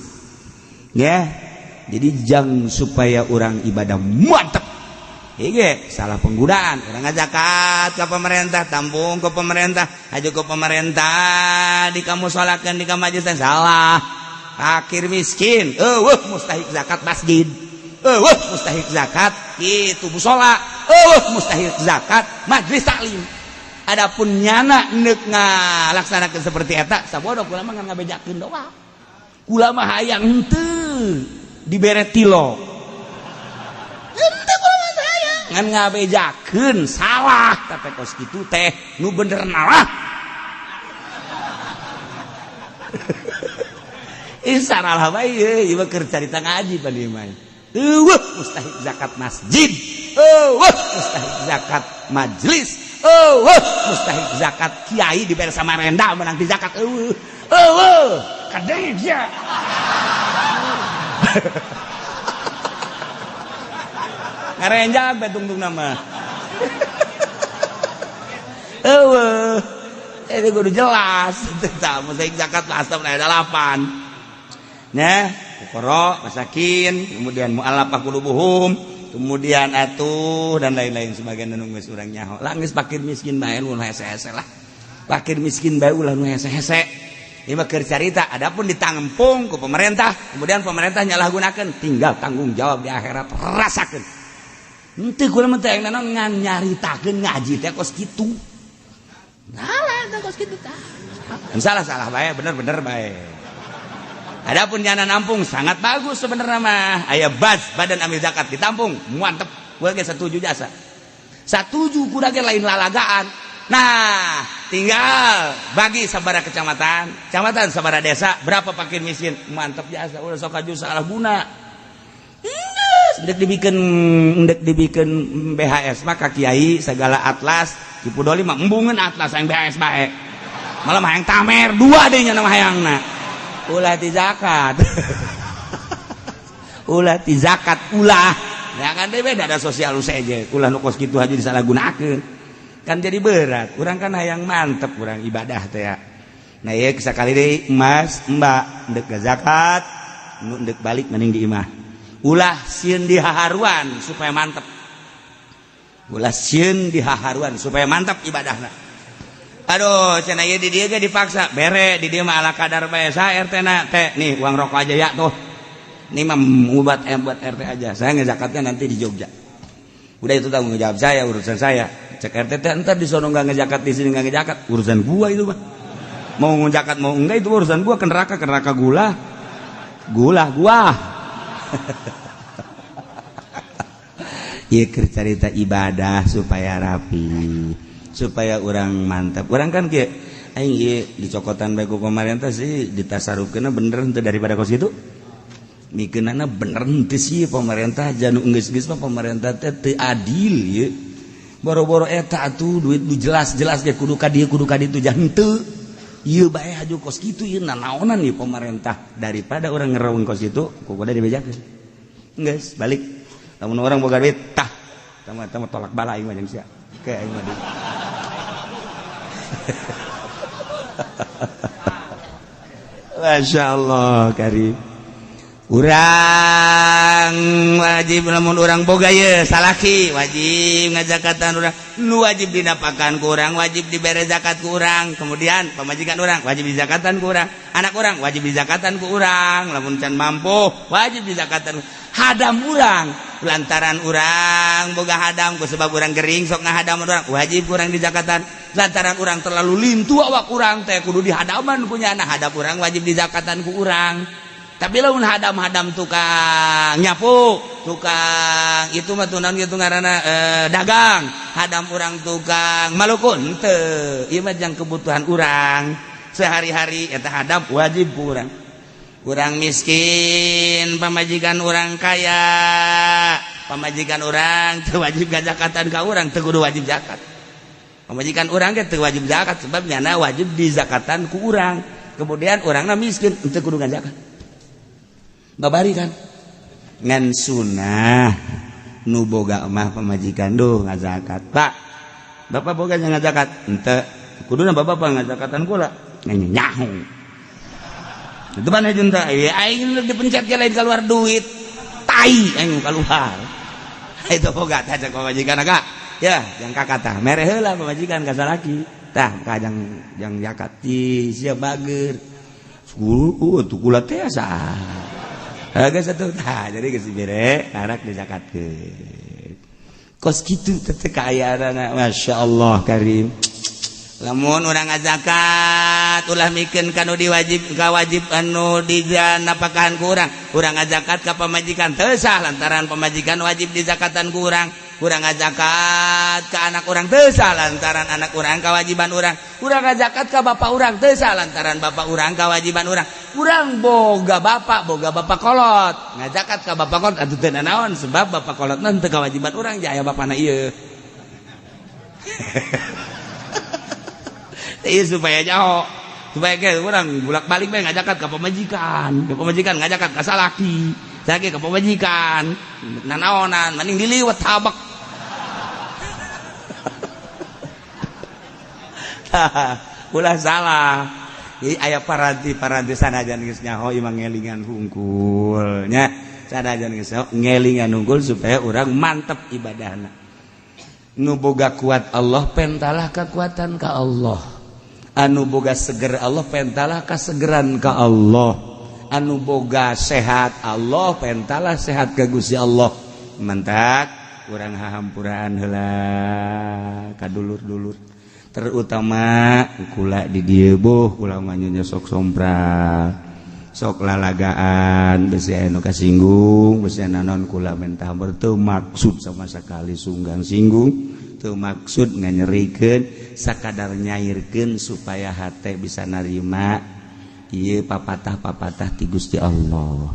Ya. Jadi jang supaya orang ibadah mantep. Iya, salah penggunaan. Orang ngazakat ke pemerintah, tampung ke pemerintah, aju ke pemerintah, di kamu sholatkan di kamu majlis salah. Fakir miskin, eueuh mustahik zakat masjid. Eueuh mustahik zakat kitu musola, eueuh mustahik zakat majlis taklim. Adapun nyana neuk ngalaksanakeun seperti eta, sabodo kula mah ngan ngabejakeun doa. Kula mah hayang henteu dibere tilo. Henteu kula mah hayang ngan ngabejakeun salah teh kos kitu teh nu bener nalah. Ih saralah bae ieu mah keur carita ngaji pan ieu mah. Eueuh mustahik zakat masjid, eueuh mustahik zakat majlis, eueuh mustahik zakat kiai dibere Samarenda menang di zakat eueuh. Eueuh kadeng sia. Ngarenjak bae tungtung nama. Eueuh. Itu kudu jelas. Tah mustahik zakat asam aya 8. Nah, fuqara, masakin, kemudian mu'allafah qulubuhum, kemudian atuh dan lain-lain sebagian nu geus urang nyaho. Lah geus fakir miskin bae nu hese-hese lah. Fakir miskin bae ulah nu hese-hese. Ieu mah keur carita, adapun ditampung ku pemerintah, kemudian pemerintah nyalahgunakeun, tinggal tanggung jawab di akhirat rasakeun. Henteu kula mah teh naon ngan nyaritakeun ngaji teh kos kitu. Salah teh kos kitu tah. Salah-salah bae, bener-bener bae. Adapun nyana nampung sangat bagus sebenarnya mah. Aya baz badan amil zakat ditampung, mantep. Gua ge setuju jasa. Satuju kuda ge lain lalagaan. Nah, tinggal bagi sabara kecamatan, kecamatan sabara desa, berapa fakir miskin, mantep jasa. Ulah sok aju salah guna. Ndek dibikin BHS mah ka kiai segala atlas, Ki Pudoli mah embungeun atlas yang BHS bae. Malah hayang tamer dua deui nya nama hayangna. Ulah ti zakat. Ulah ti zakat ulah. Ya kan beda ada sosial saja. Ulah nu kos kitu aja disalahgunakeun. Kan jadi berat. Urang kan hayang mantep urang ibadah teh ya. Nah ieu sakali deui mas, mbak ndek zakat, nu ndek balik mending di imah. Ulah sieun di haharuan supaya mantep. Ulah sieun di haharuan supaya mantep ibadahna. Aduh, cenah ieu di dieu ge dipaksa. Bere di dieu mah ala kadar bae sa RT na teh. Nih uang rokok aja ya tuh. Ini mah buat RT aja. Saya ngezakatnya nanti di Jogja. Udah itu tanggung jawab saya, urusan saya. Cek RT teh entar di sono enggak ngezakat, di sini enggak ngezakat, urusan gua itu mah. Mau zakat mau enggak itu urusan gua, ke neraka gula. Gula gua. Ieu keur carita ibadah supaya rapi, supaya urang mantap. Urang kan kieu aing ieu dicokotan bae ku pemerintah sih ditasarufkeunna bener henteu daripada kos kitu. Mikeunana bener henteu sih pemerintah janu geus-geus mah pemerintah teh teu adil ieu. Boro-boro eta atuh duit nu jelas-jelas ge kudu ka dieu kudu ka ditu jah henteu. Ieu bae haju kos kitu ieu nanaonan ieu pemerintah daripada urang ngereung kos kitu ku kudu dibejakeun. Geus balik. Lamun orang boga duit tah tama tolak bala aing mah jeung sia. Ke aing mah. Masya Allah karim. Urang wajib lamun urang boga ye salaki wajib ngajakatan urang nu wajib dinapakan ku urang wajib dibere zakat ku urang, kemudian pamajikan urang wajib dizakatan ku urang, anak urang wajib dizakatan ku urang, lamun can mampu wajib dizakatan hadam urang lantaran urang boga hadam ku sebab urang gering sok ngahadam urang wajib urang dizakatan, lantaran urang terlalu lintu awak urang teh kudu dihadaman ku nyana hadap urang wajib dizakatan ku urang. Tapi lamun hadam-hadam tukang nyapu, tukang itu mah tuh naon kitu ngaranna dagang, hadam urang tukang malukun teu, ieu mah jang kebutuhan urang sehari-hari eta hadam wajib ku urang. Urang miskin, pamajikan urang kaya, pamajikan urang teu wajib gazakatan ka urang, teu kudu wajib zakat. Pamajikan urang ge teu wajib zakat sebab nyana wajib dizakatan ku urang. Kemudian urangna miskin teu kudu ngazakat. Babari kan ngan sunah nu boga mah pamajikan duh ngazakat. Pak, bapak boga ngazakat henteu kuduna bapak ngazakatan kula nyaho. Itu mana junta aing dipencet ge lain keluar duit tai aing keluar. Itu boga tah cek pamajikan agak ya jang kakata mere heula pamajikan ka salaki tah ka jang jang zakat ti sia bager guru tuh kula teh asa. Geus atuh tah jadi geus dibere arak dizakatkeun. Kos kitu teh kaayaanana masyaallah karim. Lamun urang ngazakat ulah mikeun ka nu diwajib ka wajib anu dijanapakahan ku urang. Urang ngazakat ka pamajikan teu sah lantaran pamajikan wajib dizakatan ku urang. Urang ngazakat ka anak urang teu sah lantaran anak urang kawajiban urang. Urang ngazakat ka bapak urang teu sah lantaran bapak urang kawajiban urang. Urang boga bapak kolot. Ngazakat ka bapak kolot atuh teu nanaon sebab bapak kolotna teu kawajiban urang jaya bapana ieu. Ieu supaya nyaho. Supaya ge urang bolak-balik bae ngazakat ka pamajikan ngazakat ka salaki. Salaki ka pamajikan. Nanaonan mending diliwet tabak. Ulah salah. Jadi aya paranti-paranti sanajan geus nyaho imang ngelingan hungkul nya. Sanajan geus nyaho ngelingan hungkul supaya urang mantep ibadahna. Nu boga kuat Allah pentalah kekuatan ka Allah. Anu boga seger Allah pentalah kasegeran ka Allah. Anu boga sehat Allah pentalah sehat ka Gusti Allah. Mantak urang hahampuraan heula ka dulur-dulur. Terutama kula di dieu boh kula mah nya sok sompral sok lalagaan besi anu kasinggung besi naon kula mentah teu maksud sama sekali sunggang singgung teu maksud nganyerikeun sakadar nyairkeun supaya hate bisa narima ieu papatah-papatah ti Gusti Allah.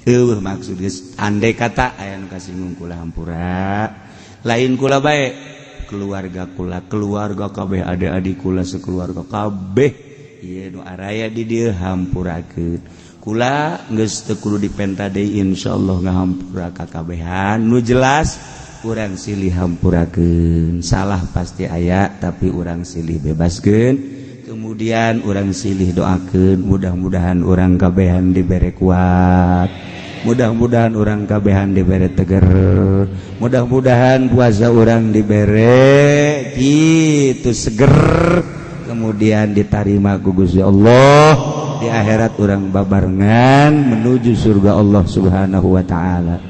Eueuh maksud geus andai kata aya nu kasinggung kula hampura lain kula bae keluarga kula, keluarga kabeh adik-adik kula sekeluarga kabeh ieu nu araya di dieu hampurakeun. Kula geus teu kudu dipenta deui insyaallah ngahampura ka kabehan. Nu jelas urang silih hampurakeun. Salah pasti aya tapi urang silih bebaskeun. Kemudian urang silih doakeun mudah-mudahan urang kabehan dibere kuat. Mudah-mudahan urang kabehan dibere teger. Mudah-mudahan puasa urang dibere gitu seger. Kemudian diterima ku Gusti Allah. Di akhirat urang babarengan menuju surga Allah Subhanahu wa taala.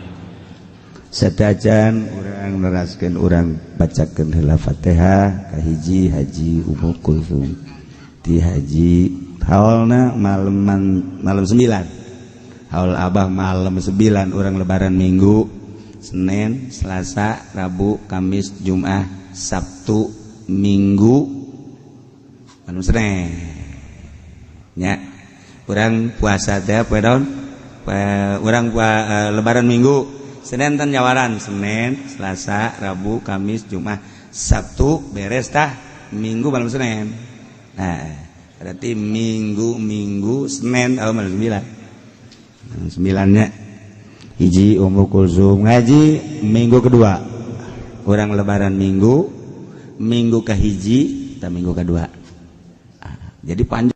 Satajan urang neraskeun urang bacakeun heula Fatihah kahiji Haji Ummu Kulsum. Ti haji haulna malam malam 9, haul Abah malam 9. Urang Lebaran Minggu, Senin, Selasa, Rabu, Kamis, Jumat, Sabtu, Minggu, malam Senin nya. Urang puasa teh poe naon? Urang Lebaran Minggu, Senin tan nyawaran. Senin, Selasa, Rabu, Kamis, Jumat, Sabtu, beres tah Minggu malam Senin. Nah, berarti Minggu, Minggu, Senin, oh, malam 9, malam 9-nya. Hiji, Ummu Kulsum ngaji minggu kedua. Urang Lebaran Minggu, minggu ke hiji dan minggu kedua. Ah, jadi panjang.